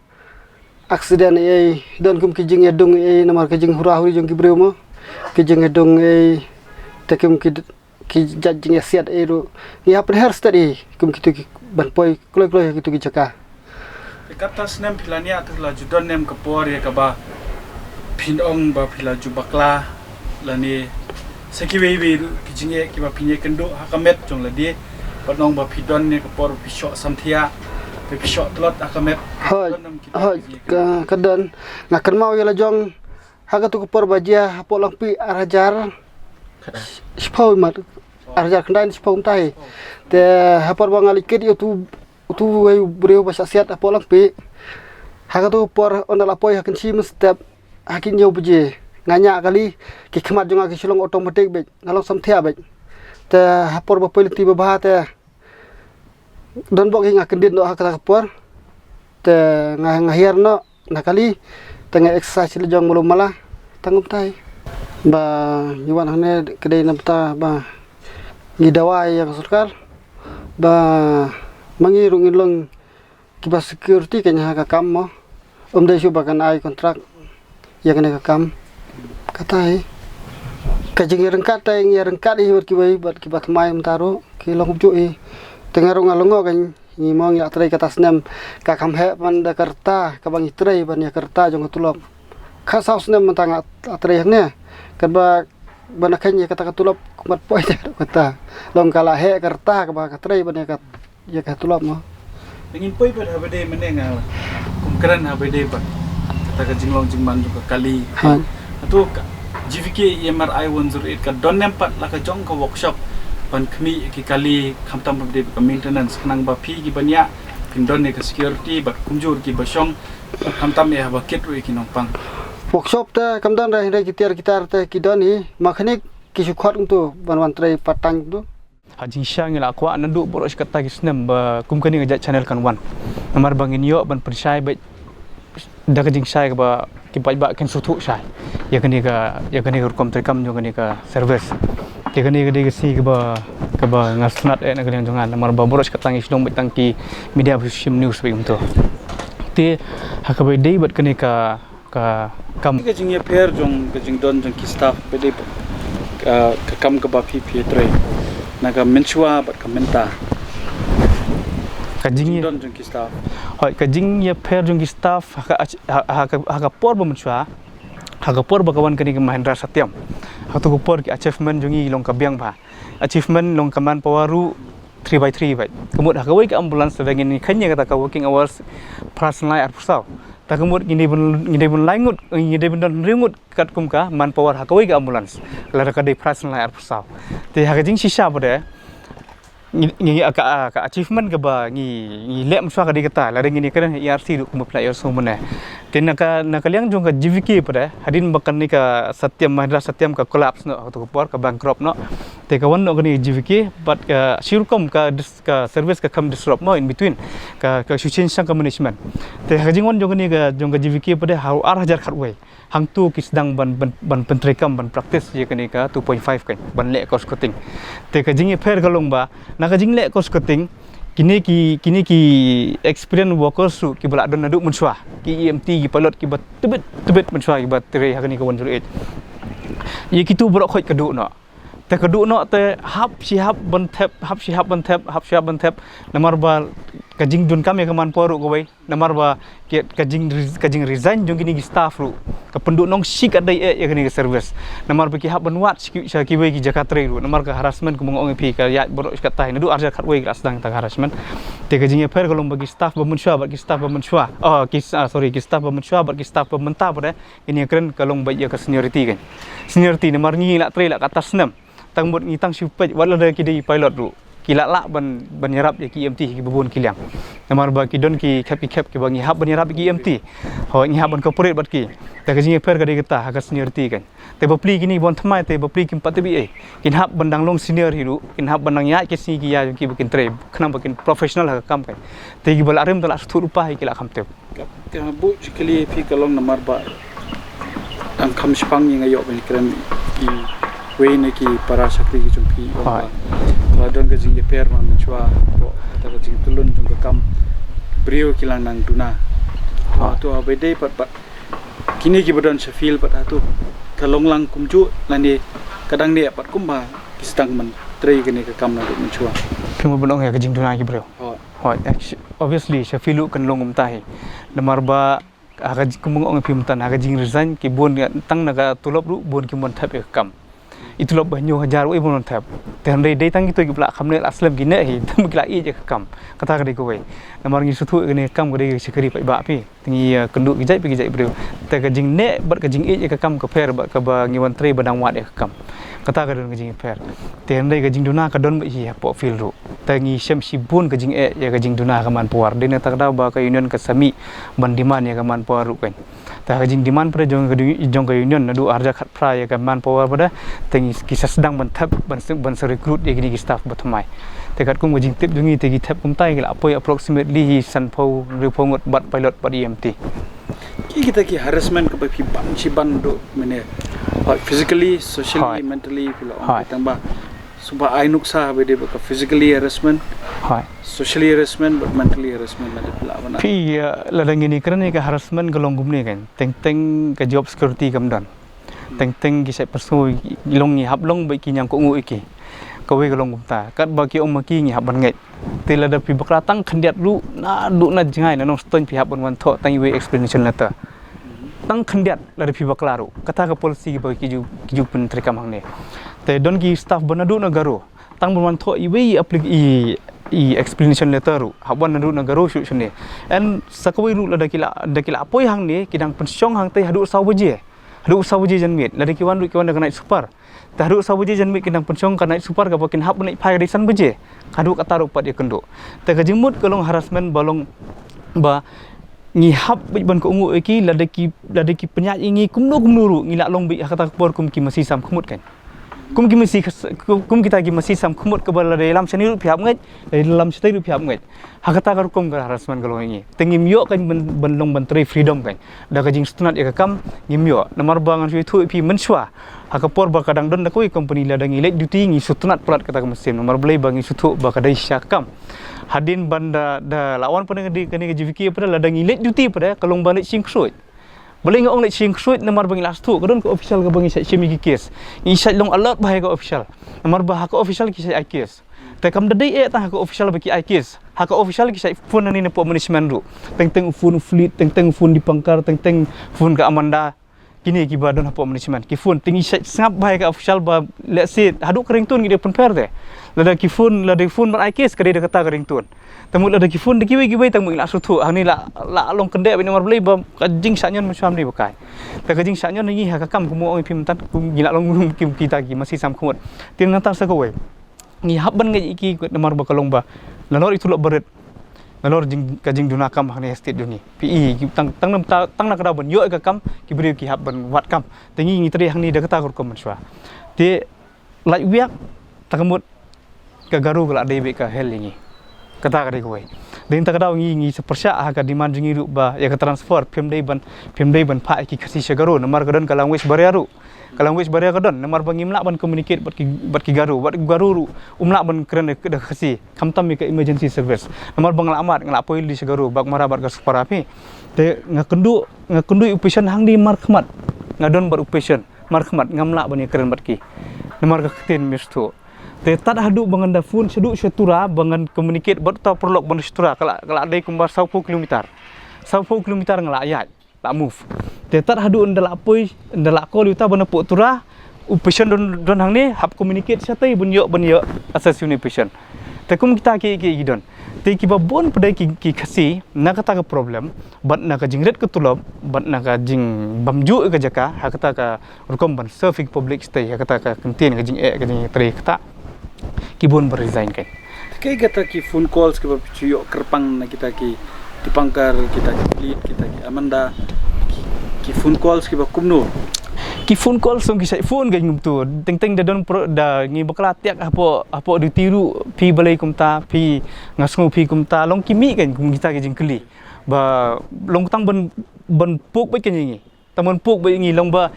accident ei, don kum ki jingïadung ei namar ka jinghura huri jong ki briew mo, ki jingïadung ei, te kum ki, ki jait jingïasiat ei ruh. Ngi hap pynher stet ei kum kitu ki ban poi kloi kloi kitu ki jaka. Te katta snem phi la ïa, te la ju don ne em ka por ïa kaba phin ong ba phi la ju bakla lane sa kiwei wei ruh ki jingeh kiba phin ïakynduh ha ka met jong lade, ban ong ba phi don ne ka por phi shoh samthiah, phi, phi shoh tlot ha ka met. Hooid, don ne em ki, hooid, ki jingeh ka, ka don. Nga kynmaw ïa la jong ha katu ka por ba jia hapoh Langpih ar hajar shiphew mat, ar hajar khyndai shiphew kumtai. Te ha por ba nga leit kit ïa utu, utu wei u briew ba shah siat hapoh Langpih. Ha katu ka por ynda la poi ha kynshi mynstep ha ki hynñiew baje, nga ñiah kali, ki khmat jong nga ki shu long automatic beit, nga long samthiah beit. Te ha por ba poi lynti babha te don bok hi nga kyndit noh ha kata ka por. Te nga, nga hiar noh na kali, te nga exercise la jong malu mala tang kumtai. Ba ngi wan hangne ka dei na bynta ba ngi dawa ïa ka sorkar ba ma ngi ruh ngin long kiba security ka ha ka kam mo. Ym dei shuh ba kan ai kontrak ïa kane ka kam. Kata hi. Ka jingïaryngkat te ngi ïaryngkat hi bad kiwei bad kiba thymmai mynta ruh ki long kumjuh hi. Te nga ruh nga long, nga ngi mo ngi la trei kata snem ka kham heh ban da ka rta kaba ngi trei ban ïa ka rta jong ka tulop. Khatsaw snem mynta nga la trei hangne. Katba ban kheiñ ïa kata ka tulop kumba poi te ruh kata. Long ka la heh ka rta kaba ka trei ban ïa ka ïa ka tulop mo. Te ngin poi pat ha ba dei mynne nga kum kren ha ba dei pat kata ka jinglong jingman jong ka kali. Ha. Hato ka G V K E M R I one zero eight ka don ne em pat la ka jong ka workshop ban khmih ki kali khamtam ha ba dei ka maintenance khnang ba phi kiba ñiah phin don ïa ka security bad kumjuh kiba shong khamtam ïa ba kit ruh ïa ki nongpang. Workshop te kam don re, hynrei ki tiar ki tar te ki don hi, mechanic ki shu khot kumtu ban wan trei part time kumtu. Ha jingshisha ngi la kwah naduh baroh shi katta ki snem ba kum kane ka jait channel kan wan. Namar ba ngin ïoh ban pynshai beit da ka jingshai kaba ki paidbah kin sngewthuh shai ïa kane ka, ïa kane ka rukom treikam jong kane ka service. Te kane ka dei ka sngi kaba, kaba nga sngewtynnat eh na ka liang jong nga namar ba baroh shi katta ngi shu long beit tang ki media ba shu shim news beit kumto. Te ha kaba dei bad kane ka ka kam. Ka jingïapher jong ka jingdon jong ki staff ba dei ba, ka, ka kam kaba phi phi trei na ka mynshuwa bad ka mynta. Ka jing jingdon jong ki staff. Hoi, ka jingïapher jong ki staff ha ka, ha, ha ka, ha ka por ba mynshuwa, ha ka por ba ka wan kane ka Mahindra Satyam. Ha tu ka por ki achievement jong ngi long ka biang bha. Achievement long ka manpower ruh three by three beit. Ka mut ha kawei ka ambulance lada ngin kheiñ ïa kata ka working hours phra sngi lai arphew saw. Ta ka mut ngin dei ban, ngin dei ban lai ngut, ngin dei ban don hynriew ngut katkum ka manpower ha kawei ka ambulance. Lada ka dei phra sngi lai arphew saw. Te ha ka jingshisha pat de ngi, ngi, ka, ka achievement kaba ngi, ngi leh mynshuwa ka dei kata, lada ngin ïakren E R C ruh kumba phi la ïohsngew mynne. Te na ka, na ka liang jong ka G V K pat de, hadien ba kane ka Satyam, Mahindra Satyam ka collapse noh ha tu ka por, ka bankrupt noh. Te ka wan noh kane ka G V K bad ka shi rukom ka dis-, ka service ka kham disrupt mo in between. Ka, ka shu change sang ka management. Te ha ka jingwan jong kane ka, jong ka G V K pat de ha u ar hajar khatwei. Hangtu ki sdang ban, ban, ban pyntreikam ban practice ïa kane ka two point five kan ban leh cost cutting. Te ka jingïapher ka long ba na ka jingleh cost cutting kine ki, kine ki experienced workers ruh kiba la don naduh mynshuwa, ki E M T, ki pilot kiba tbit, tbit mynshuwa kiba trei ha kane ka one zero eight. Ïa kitu baroh khoit ka duh noh. Te ka duh noh te hap shi hap ban thep, hap shi hap ban thep, hap shi hap ban thep. Namar ba ka jingdonkam ïa ka manpower ruh kawei. Namar ba ki, ka jing, ka jing resign jong kine ki staff ruh ka pynduh nong shi katdei eh ïa kane ka service. Namar ba ki hap ban wad sha ki, sha kiwei ki jaka trei ruh. Namar ka harassment kumba nga ong ïa phi ka ïaid baroh shi katta hi. Naduh ar hajar khatwei ki la sdang ïa ka harassment. Te ka jingïapher ka long ba ki staff ba mynshuwa bad ki staff ba mynshuwa. Oh, ki, ah, sorry, ki staff ba mynshuwa bad ki staff ba mynta pat de. Kine kren ka long ba ïa ka seniority kan. Seniority namar ngi la trei la katta snem. Tang mut ngi tang shu peit wat lada ki dei pilot ruh. Ki la lah ban, ban ïarap ïa ki E M T kiba bun ki liang. Namar ba ki don ki khep ki khep kiba ngi hap ban ïarap ïa ki E M T. Hoi ngi hap ban cooperate bad ki. Te ka jingïapher ka dei kata ha ka seniority kan. Te bapli kine bun thymmai te bapli kim pat tip ei. Kin hap ban dang long senior hi ruh. Kin hap ban dang ïaid ki sngi ki ïa jong ki ba kin trei. Khnang ba kin professional ha ka kam kan. Te kiba la rim te la shu thuh ruh pa hi ki la kham tip. Ka, ka buh jingkylli phi ka long namar ba dang kham shipang ïa nga ïoh ban kren iwei na ki para shakri ki jong phi ong ba ka la don ka jingïapher man mynshwa ko kata ka jingtulun jong ka kam briew ki la nang duna. Hato ha ba dei pat pat kine kiba don sha field pat hato ka long lang kumjuh lane ka dang ne pat kumba ki sdang ban trei kane ka kam naduh mynshwa. Phi mo ban ong ïa ka jingduna ki briew. Hoi, actu-, obviously sha field ruh kan long kumta hi. Namar ba ha ka jing, kumba nga ong ïa phi mynta ha ka jingresign ki bun tang na ka tulop ruh bun kim wan thep ïa ka kam. I tulop ba hynñiew hajar ruh i bun wan thep. Te hynrei dei tang kito kiba la kham neh la slem ki neh hi tang ba ki la ïeit ïa ka kam. Kata ka dei kawei. Namar ngi sngewthuh ïa kane ka kam ka dei ka shakri paidbah phi. Te ngi, eh, kynduh ki jait pa ki jait briew. Te ka jingneh bad ka jingïeit ïa ka kam ka pher bad kaba ngi wan trei ba dang wad ïa ka kam. Kata ka don ka jingïapher. Te hynrei ka jingduna ka don beit hi hapoh field ruh. Te ngi shem shibun ka jingeh ïa ka jingduna ka manpower. Dei na kata ka daw ba ka union ka sa mih ban demand ïa ka manpower ruh kan. Te ha ka jingdemand pat de jong ka, jong ka union naduh ar hajar khatphra ïa ka manpower pat de. Te ngi ki sa sdang ban thep ban sa, ban sa recruit ïa kine ki staff ba thymmai. Te katkum ka jingtip jong ngi te ki thep kumta ki la poi approximately hi sanphew hynriewphew ngut bad pilot bad E M T. Ki kita ki harassment kaba phi ban shi ban duh mane. Hoi, physically, socially, mentally phi la ong tang ba. Sngewbha ai nuksa ba dei ba ka physically harassment, socially harassment bad mentally Phi, uh, lada ngin ïakren ïa ka harassment ka long kumne kan. Teng teng ka job security kam don. Teng teng ki shait pyrshah long ngi hap long bad ki ñiang kohnguh ïa ki. Kawei ka long kumta. Katba ki ong ma ki ngi hap ban ngeit. Te lada phi bakla tang khyndiat ruh naduh na jngai na Nongstoiñ phi hap ban wan thoh tang iwei explanation letter. Tang khyndiat lada phi bakla ruh. Kata ka policy ba ki ju ki ju pyntreikam hangne. Te don ki staff ba naduh na Garo. Tang ban wan thoh iwei i applic-, i, i explanation letter ruh. Hap wan naduh na Garo shuh shane. En sa kawei ruh lada ki la, da ki la poi hangne, ki dang pynshong hangtei haduh saw baje. Haduh saw baje janmiet. Lada ki wan ruh ki wan da ka night super. Te haduh saw baje janmiet ki dang pynshong ka night super kaba kin hap ban leit phai ka dei san baje. Haduh kata ruh pat ïakynduh. Te ka jingmut ka long harassment ba long ba ngi hap beit ban kohnguh ïa ki lada ki, lada ki pynïaid ïa ngi kumno kumno ruh ngi lah long beit ha kata ka por kum ki masi sam khmut kan. Kum ki masi khas-, kum, kum kita ki masi sam khmut kaba lada ïalam shane ruh phi hap ngeit, lada ïalam shatei ruh phi hap ngeit. Ha kata ka rukom ka harassment ka long ïa ngi. Te ngim ïoh kan ban, ban long ban trei freedom kan. Da ka jingsngewtynnat ïa ka kam ngim ïoh. Namar ba ngan shu ïathuh ïa phi mynshuwa. Ha ka por ba ka dang don da kawei company lada ngi late duty ngi sngewtynnat palat kata ka mynsiem. Namar balei ba ngi sngewthuh ba ka dei sha ka kam. Hadien ban da, da la wan pat kane ka J V K pat lada ngi late duty pat ka long ba late shyngkhuid. Balei nga ong leh shyngkhuid namar ba ngi la sngewthuh ka don ka official kaba ngi shait shim ïa ki case. Ngi shait long alert bha ïa ka official. Namar ba ha ka official ki shait ai case. Te kam da dei eh tang ha ka official ba ki ai case. Ha ka official ki shait phone nangne napoh management ruh. Teng teng u phone u Fleet, teng teng u phone Dipankar, teng teng phone ka Amanda. Kine kiba don hapoh management. Ki phone te ngi shait sngap bha ïa ka official ba lehse haduh ka ringtone ngi dei pynpher te. Lada ki phone, lada ki phone ban ai case ka dei da kata ka ringtone. Te mut lada ki phone da kiwei kiwei tang mut ngi la sngewthuh. Hangne la, la long kyndeh beit namar balei ba ka jingshah ñion mynshuwa ym dei ba kai. Te ka jingshah ñion ngi ha ka kam kum u ong ïa phi mynta kum ngi la long kum kita ki masi sam khmut. Te nangta sa kawei. Ngi hap ban ngeit ïa ki namar ba ka long ba nalor i tulop barit. Nalor jing, ka jingduna kam hangne ha state jong ngi. Phi i ki tang, tang na, tang na ka daw ban ïoh ïa ka kam ki briew ki hap ban wad kam. Te ngi ngi trei hangne da kata ka rukom mynshuwa. Te lait wiak ta ka mut ka Garo ka la dei beit ka hell ïa ngi. Kata ka dei kawei. Dei nangta ka daw ngi ngi sa pyrshah ha ka demand jong ngi ruh ba ïa ka transfer phim dei ban, phim dei ban phah ïa ki Khasi sha Garo namar ka don ka language barrier ruh. Ka language barrier ka don namar ba ngim lah ban communicate bad ki, bad ki Garo, bad ki Garo ruh um lah ban kren da ka Khasi. Khamtam ïa ka emergency service. Namar ba nga la mad, nga la poi lynti sha Garo, Baghmara bad ka Supara phi. Te nga kynduh, nga kynduh ïa u patient hangne markhmat. Nga don bad u patient markhmat ngam lah ban ïakren bad ki. Namar ka ktien mistake. Te tad haduh ba ngan da phone shaduh sha Tura ba ngan communicate bad uta u paralok ban da sha Tura ka la, ka la dei kumba sawphew kilometer. Sawphew kilometer nga la ïaid, la move. Te tad haduh ynda la poi, ynda la call ïa uta ba napoh Tura, u patient don, don hangne, hap communicate shatei ban ïoh, ban ïoh assess ïa une u patient. Te kum kita ki, ki, ki don. Te kiba bun pat dei ki, ki Khasi, na kata ka problem, bad na ka jingrit ka tulop, bad na ka jingbymjukut ka jaka, ha kata ka rukom ban serve ïa ka public shatei, ha kata ka kyntien ka jingeh, ka jingtrei kata. Ki bun ba resign kan. Te kaei kata ki phone calls kiba phi ju ïoh kyrpang na kita ki, ki Dipankar, kita ki Fleet, kita ki Amanda, ki, ki phone calls kiba kumno? Ki phone calls long ki shait phone kan kumto. Teng teng da don pro, da ngi bakla tiak hapoh, hapoh duty ruh phi balei kumta, phi nga sngew phi kumta, long ki mih kan kum kita ki jingkylli. Ba long tang ban, ban pok beit kan ïa ngi. Tang ban pok beit ïa ngi long ba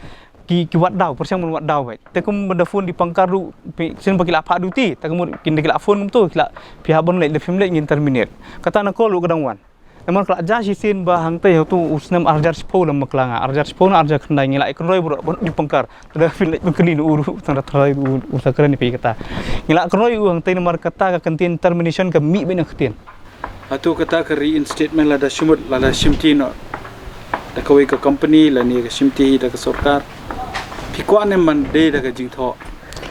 ki, ki wad daw, pyrshang ban wad daw beit. Te kum ban da phone Dipankar ruh, phi, sien ba ki la phah duty, te kum kin da ki la phone kumto, ki la phi hap ban leit, lada phim leit ngin terminate. Kata na call ruh ka dang wan. Namar ka la jia shisien ba hangtei hato u snem arhajar shiphew lem bakla nga, arhajar shiphew na arhajar khyndai ngi la ïakynroi baroh bad u Dipankar. Te da phin leit ban kylli na u ruh, tang da tharai u, u sa kren ïa phi kata. Ngi la kynroi u hangtei namar kata ka kyntien termination ka mih beit na ktien. Hato kata ka reinstatement lada shu mut lada shimti noh da kawei ka company lane ka shimti hi da ka sorkar. Phi kwah ne em ban dei da ka jingthoh.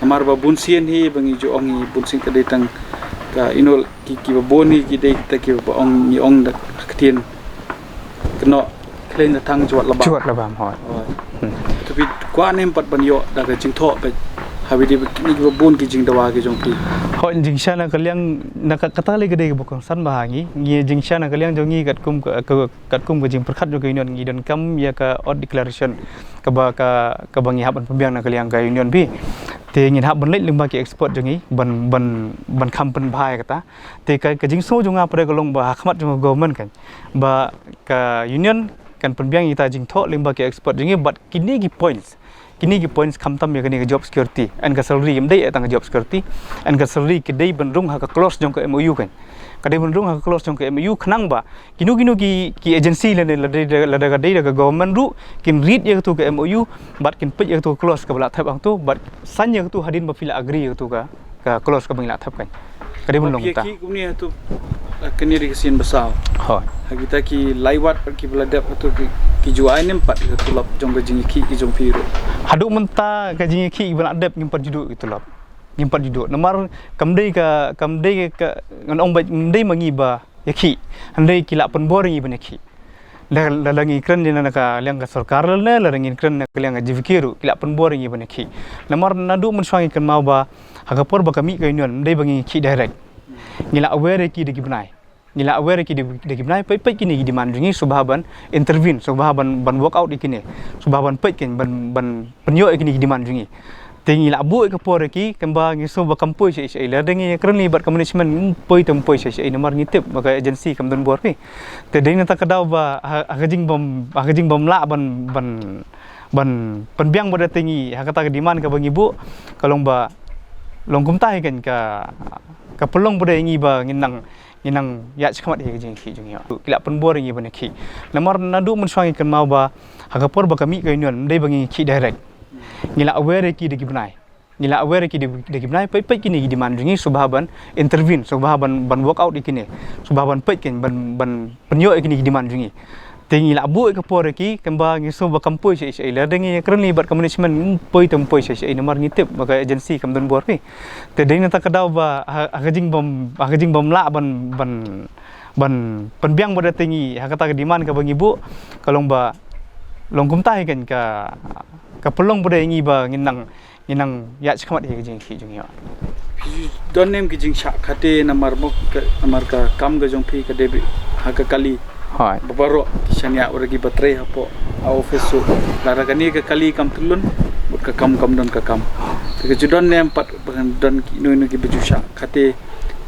Namar ba bun sien hi ba ngi ju ong hi bun sien ka dei tang ka, you know, ki, kiba bun hi ki dei kita kiba ong ngi ong da ka ktien kynnoh khlem da thang juat la bam. Juat la bam, hooid. Hooid. Hmm. To phi kwah ne em pat ban ïoh da ka jingthoh beit ha kaba ïadei bad kine kiba bun ki jingdawa ki jong phi. Hooid, jingshisha na ka liang, na ka, kata lei ka dei kaba kongsan bha ha ngi. Ngi jingshisha na ka liang jong ngi katkum ka, ka, katkum ka jingpyrkhat jong ka union ngi donkam ïa ka oath declaration kaba ka, kaba ngi hap ban pynbiang na ka liang ka union phi. Te ngin hap ban leit lyngba ki expert jong ngi ban, ban, ban kham pynbha ïa kata. Te ka, ka jingsngew jong nga pat ka long ba ha khmat jong ka government kan ba ka union kan pynbiang ïa kita jingthoh lyngba ki expert jong ngi, bad kine ki points, kine ki points khamtam ïa kane ka job security and ka salary, ym dei tang ka job security and ka salary, ki dei ban rung ha ka clause jong ka M O U kan. Ka dei ban rung ha ka clause jong ka M O U, khnang ba kino kino ki, ki agency lane lada, lada ka dei da ka government ruh, kin read ïa katu ka M O U bad kin peit ïa katu ka clause kaba la thep hangtu bad sign ïa katu hadien ba phi la agree ïa katu ka, ka clause kaba ngi la thep kan. Ka dei ban long. Phi ïa ta khih kumne hangtu, eh, kane dei ka sien ba saw. Hooid. Ha kita ki lai wat bad kiba la dep hangtu ki, ki ju ai ne em pat ïa ka tulop jong ka jingïakhih ki jong phi ruh? Haduh mynta ka jingïakhih kiba la dep ngim pat ju duh ïa ka tulop. Ngim pat ju duh. Namar kam dei ka, kam dei ka, ngan ong ba ym dei ma ngi ba ïakhih. Hynrei ki la pynbor ïa ngi ban ïakhih. La, la, la ngi kren ïa na ka liang ka sorkar lane, la ngi kren na ka liang ka G V K ruh, ki la pynbor ïa ngi ban ïakhih. Namar naduh mynshuwa ngi kynmaw ba ha ka por ba ka mih ka union, ym dei ba ngi ïakhih direct. Ngi la aware ïa ki da ki bnai. Ngi la aware ïa ki da, da ki bnai, peit, peit kine ki demand jong ngi, sngewbha ban intervene, sngewbha ban, ban work out ïa kine, sngewbha ban peit kan, ban, ban pynïoh ïa kine ki demand jong ngi. Te ngi la buh ïa ka por ïa ki, kumba ngi sngew ba kam poi shaei shaei. Lada ngi kren lei bad ka management, ym poi te ym poi shaei shaei, namar ngi tip ba ka agency kam don bor phi. Te dei na kata ka daw ba ha, ha ka jingbym, ha ka jingbym lah ban, ban, ban pynbiang bad ïa te ngi ha kata ka demand kaba ngi buh, ka long ba long kumta hi kan, ka, ka pynlong bad ïa ngi ba ngin nang, ngin nang ïaid shakhmat ïa ka jingïakhih jong ngi. Ki la pynbor ïa ngi ban ïakhih. Namar naduh mynshuwa ngi kynmaw ba ha ka por ba ka mih ka union, ym dei ba ngi ïakhih direct. Ngi la aware ïa ki da ki bnai. Ngi la aware ïa ki da, da ki bnai, peit, peit kine ki demand jong ngi, sngewbha ban intervene, sngewbha ban, ban work out ïa kine, sngewbha ban peit kan, ban, ban pynïoh ïa kine ki demand jong ngi. Te ngi la buh ïa ka por ïa ki, kumba ngi sngew ba kam poi shaei shaei. Lada ngi kren lei bad ka management, ym poi te ym poi shaei shaei, namar ngi tip ba ka agency kam don bor phi. Te dei na kata ka daw ba ha, ha ka jingbym, ha ka jingbym lah ban, ban, ban pynbiang bad ïa te ngi ha kata ka demand kaba ngi buh, ka long ba long kumta hi kan, ka, ka pynlong bad ïa ngi ba ngin nang, ngin nang ïaid shakhmat ïa ka jingïakhih jong ngi. Phi ju don ne em ki jingshah khate namar mo ka, namar ka kam ka jong phi ka dei beit ha ka kali? Hooid. Ba baroh ki shaniah, wat la kiba trei hapoh office ruh, lada kane ka kali kam tyllun, bad ka kam kam don ka kam. Te ka ju don ne em pat ba kan don kino kino kiba ju shah khate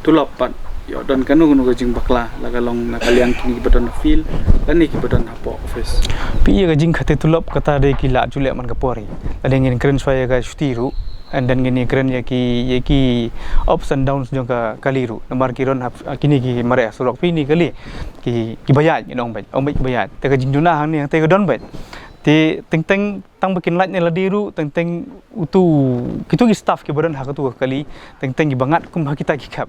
tulop pat, ïoh don kano kano ka jingbakla, la ka long na ka liang kine kiba don ha field lane kiba don hapoh office? Phi ïa ka jingkhate tulop, kata dei ki la ju leh man ka por hi. Lada ngin kren shuwa ïa ka shuti ruh, and then ngin ïa kren ïa ki, ïa ki ups and downs jong ka kali ruh. Namar ki don ha, kine ki mareh ha surok, phi, kine ki kali ki, kiba ïaid, ngin ong beit, ong beit kiba ïaid. Te ka jingduna hangne hangtei ka don beit. Te teng teng tang ba kin lait ne lade ruh, teng teng utu, kitu ki staff kiba don ha katu ka kali, teng teng kiba ngat kum ha kita ki khep.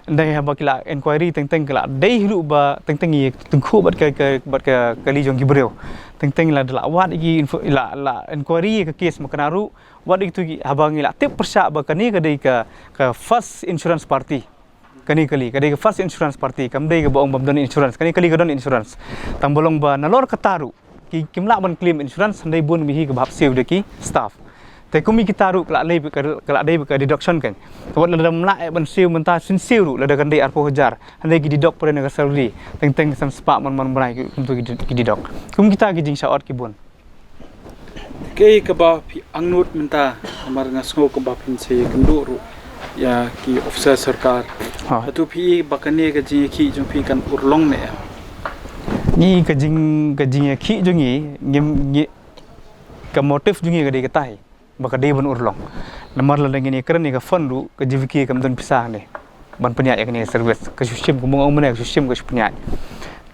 Ynda haba ki la inquiry, teng teng ki la dei hi ruh ba teng teng ïa tyngkhuh bad ka, ka, bad ka kali jong ki briew. Teng teng la, la wad ïa ki info, la, la inquiry ïa ka case mynta ruh, wad ïa kitu ki, haba ngi la tip pyrshah ba kane ka dei ka, ka first insurance party. Kane kali ka dei ka first insurance party, kam dei kaba ong bym don insurance. Kane kali ka don insurance. Tang ba long ba nalor kata ruh ki, kim lah ban claim insurance, hynrei bun mih hi kaba hap siew da ki staff. Te kum ïa kita ruh ka la dei ka, ka la dei ka deduction kan. Te wat lada ym lah eh ban siew mynta, sien siew ruh lada kan dei arphew hajar, hynrei ki deduct pat na ka salary. Teng teng san spah man man bnai ki, kumtu ki, ki deduct. Kum kita ki jingshah ot ki bun. Kaei kaba phi angnud mynta, namar nga sngew kaba phin sa ïakynduh ruh ïa ki officer sorkar. Ha. Hato phi i ba kane ka jingïakhih jong phi kan urlong ne em? Ngi ka jing, ka jingïakhih jong ngi, ngim, ngi, ka motive jong ngi ka dei kata hi, ba ka dei ban urlong. Namar lada ngin ïakren ïa ka fund ruh, ka G V K kam don pisa hangne ban pynïaid ïa kane ka service. Ka shu shim, kumba nga ong mynne, ka shu shim, ka shu pynïaid.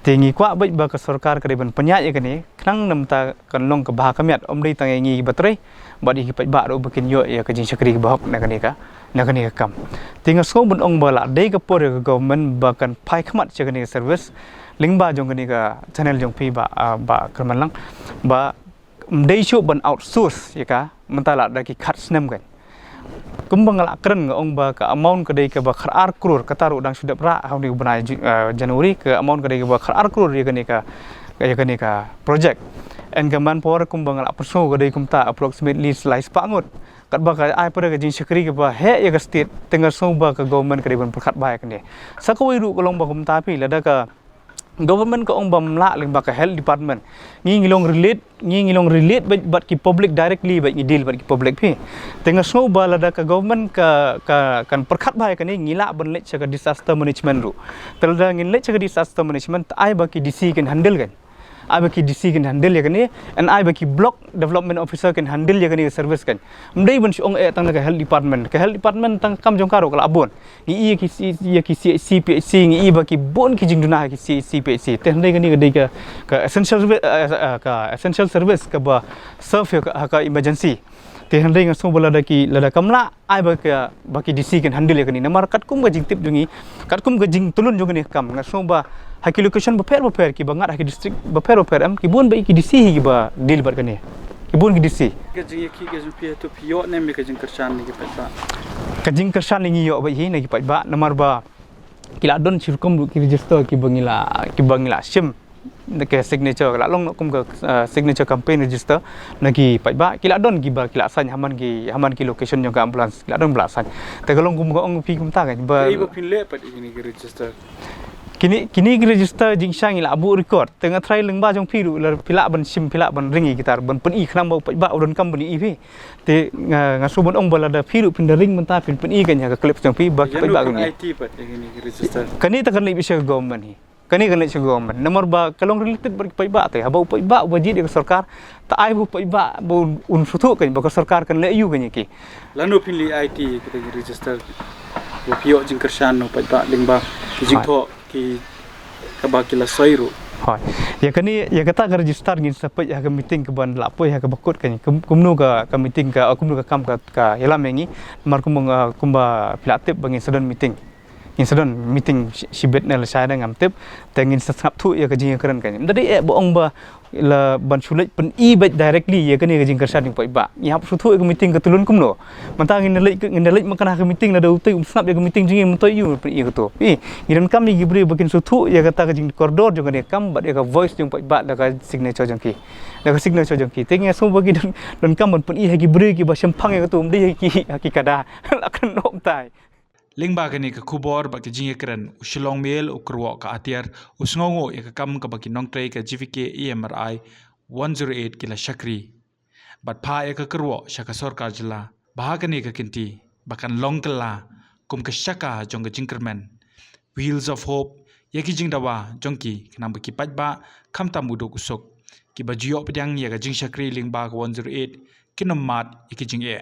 Te ngi kwah beit ba ka sorkar ka dei ban pynïaid ïa kane, khnang namar kan long kaba ha khmat, ym dei tang ïa ngi kiba trei, bad ïa ki paidbah ruh ba kin ïoh ïa ka jingshakri kaba hok na kane ka, na kane ka kam. Te nga sngew ban ong ba la dei ka por ïa ka government ba kan phai khmat sha kane ka service lyngba jong kane ka channel jong phi, Bah, ah, Bah Kynmalang, ba ym dei shuh ban outsource ïa ka, mynta la da ki khatsnem kan. Kumba nga la kren, nga ong ba ka amount ka dei kaba khatar klur, kata ruh dang shu dep rah ha une u bnai Ju-, eh, January, ka amount ka dei kaba khatar klur ïa kane ka, ïa kane ka project. And ka manpower kumba nga la pynsngew ka dei kumta approximately lai spah ngut. Katba ka ai pat ka jingshakri kaba heh ïa ka state, te nga sngew ba ka government ka dei ban pyrkhat bha ïa kane. Sa kawei ruh ka long ba kumta phi, lada ka government ka ong bym lah lyngba ka health department, ngi ngi long relate, ngi ngi long relate bad, bad ki public directly, bad ngi deal bad ki public phi. Te nga sngew ba lada ka government ka, ka, kan pyrkhat bha ïa kane, ngi lah ban leit sha ka disaster management ruh. Te lada ngin leit sha ka disaster management, te ai ba ki D C kin handle kan. ai ba ki D C kin handle ïa kane, and ai ba ki block development officer kin handle ïa kane ka service kan. Ym dei ban shu ong eh tang na ka health department, ka health department tang kam jong ka ruh ka la bun. Ngi ïa ki C, ïa ki C H C, P H C, ngi ïa ba ki bun ki jingduna ha ki C H C, P H C. Te hynrei kane ka dei ka, ka essential service, eh, eh, ka essential service kaba serve ïa ka, ha ka emergency. Te hynrei nga sngew ba lada ki, lada kam lah ai ba ka, ba ki D C kin handle ïa kane. Namar katkum ka jingtip jong ngi, katkum ka jingtulun jong kane ka kam, nga sngew ba ha ki location bapher bapher kiba ngat ha ki district bapher bapher em, ki bun ba ki D C hi kiba deal bad kane. Ki bun ki D C. Ka jingïakhih ka jong phi hato phi ïoh ne em ïa ka jingkyrshan na ki paidbah? Ka jingkyrshan ngi ïoh beit hi na ki paidbah, namar ba ki la don shi rukom ruh ki register kiba ngi la, kiba ngi la shim na ka signature, ka la long noh kum ka, eh, signature campaign register na ki paidbah. Ki la don kiba ki la sign ha man ki, ha man ki location jong ka ambulance, ki la don ba la sign. Te ka long kum ka ong phi kumta kan ba. Kaei ba phin leh pat ïa kine ki register? Kine, kine ki register jingshai ngi la buh record. Te nga tharai lyngba jong phi ruh, lada phi lah ban shim, phi lah ban ring ïa kita ruh ban pyni khnang ba u paidbah u donkam ban ïohi phi. Te nga, nga sngew ban ong ba lada phi ruh phin da ring mynta phin pyni kan ïa ka clip jong phi ba ki paidbah kan ïohi. Ïa no phin aiti pat ïa kine ki register? Kane te kan leit beit sha ka government hi. Kane kan leit sha ka government. Namar ba ka long related bad ki paidbah te. Haba u paidbah uba jied ïa ka sorkar, te ai ba u paidbah ba un, un sngewthuh kan ba ka sorkar kan leh aïu kan ïa ki. Lano phin leit aiti ïa kita ki register? Ba phi ïoh jingkyrshan na u paidbah lyngba ki jingthoh ki kaba ki la soi ruh. Hooid. Ïa kane, ïa kata ka register ngin sa peit ha ka meeting kaban lah poi ha kaba kut kan. Kum, kumno ka, ka meeting ka, kumno ka kam ka, ka ïalam ïa ngi. Namar kumba, kumba phi la tip ba ngin sa don meeting. Ngin sa don meeting shi, shibit ne lashai ne ngam tip. Te ngin sa sngap thuh ïa ka jingïakren kan. Ym da dei eh ba ong ba la ban shu leit pyni beit directly ïa kane ka jingkyrshan jong u paidbah. Ngi hap shu thuh ïa ka meeting ka tulun kumno. Mynta ngin da leit, ngin da leit makna ha ka meeting, lada utei um sngap ïa ka meeting jong ngi, mynta ïa u pyni ïa kato. Ih, ngi donkam ïa ki briew ba kin shu thuh ïa kata ka jingkordor jong kane ka kam bad ïa ka voice jong u paidbah da ka signature jong ki. Da ka signature jong ki. Te nga sngew ba ki don, donkam ban pyni ha ki briew kiba shemphang ïa kato, ym dei ha ki, ha ki kada. La kan noh tai. Lyngba kane ka khubor bad ka jingïakren, u Shillong Mail, u kyrwoh ka Atiar, u sngewnguh ïa ka kam kaba ki nongtrei ka G V K E M R I one zero eight ki la shakri. Bad phah ïa ka kyrwoh sha ka sorkar jylla ba ha kane ka kynti ba kan long kylla kum ka shaka jong ka jingkyrmen, Wheels of Hope, ïa ki jingdawa jong ki khnang ba ki paidbah khamtam u duk u suk, kiba ju ïoh pdiang ïa ka jingshakri lyngba ka one zero eight kin ym mad ïa ki jingeh.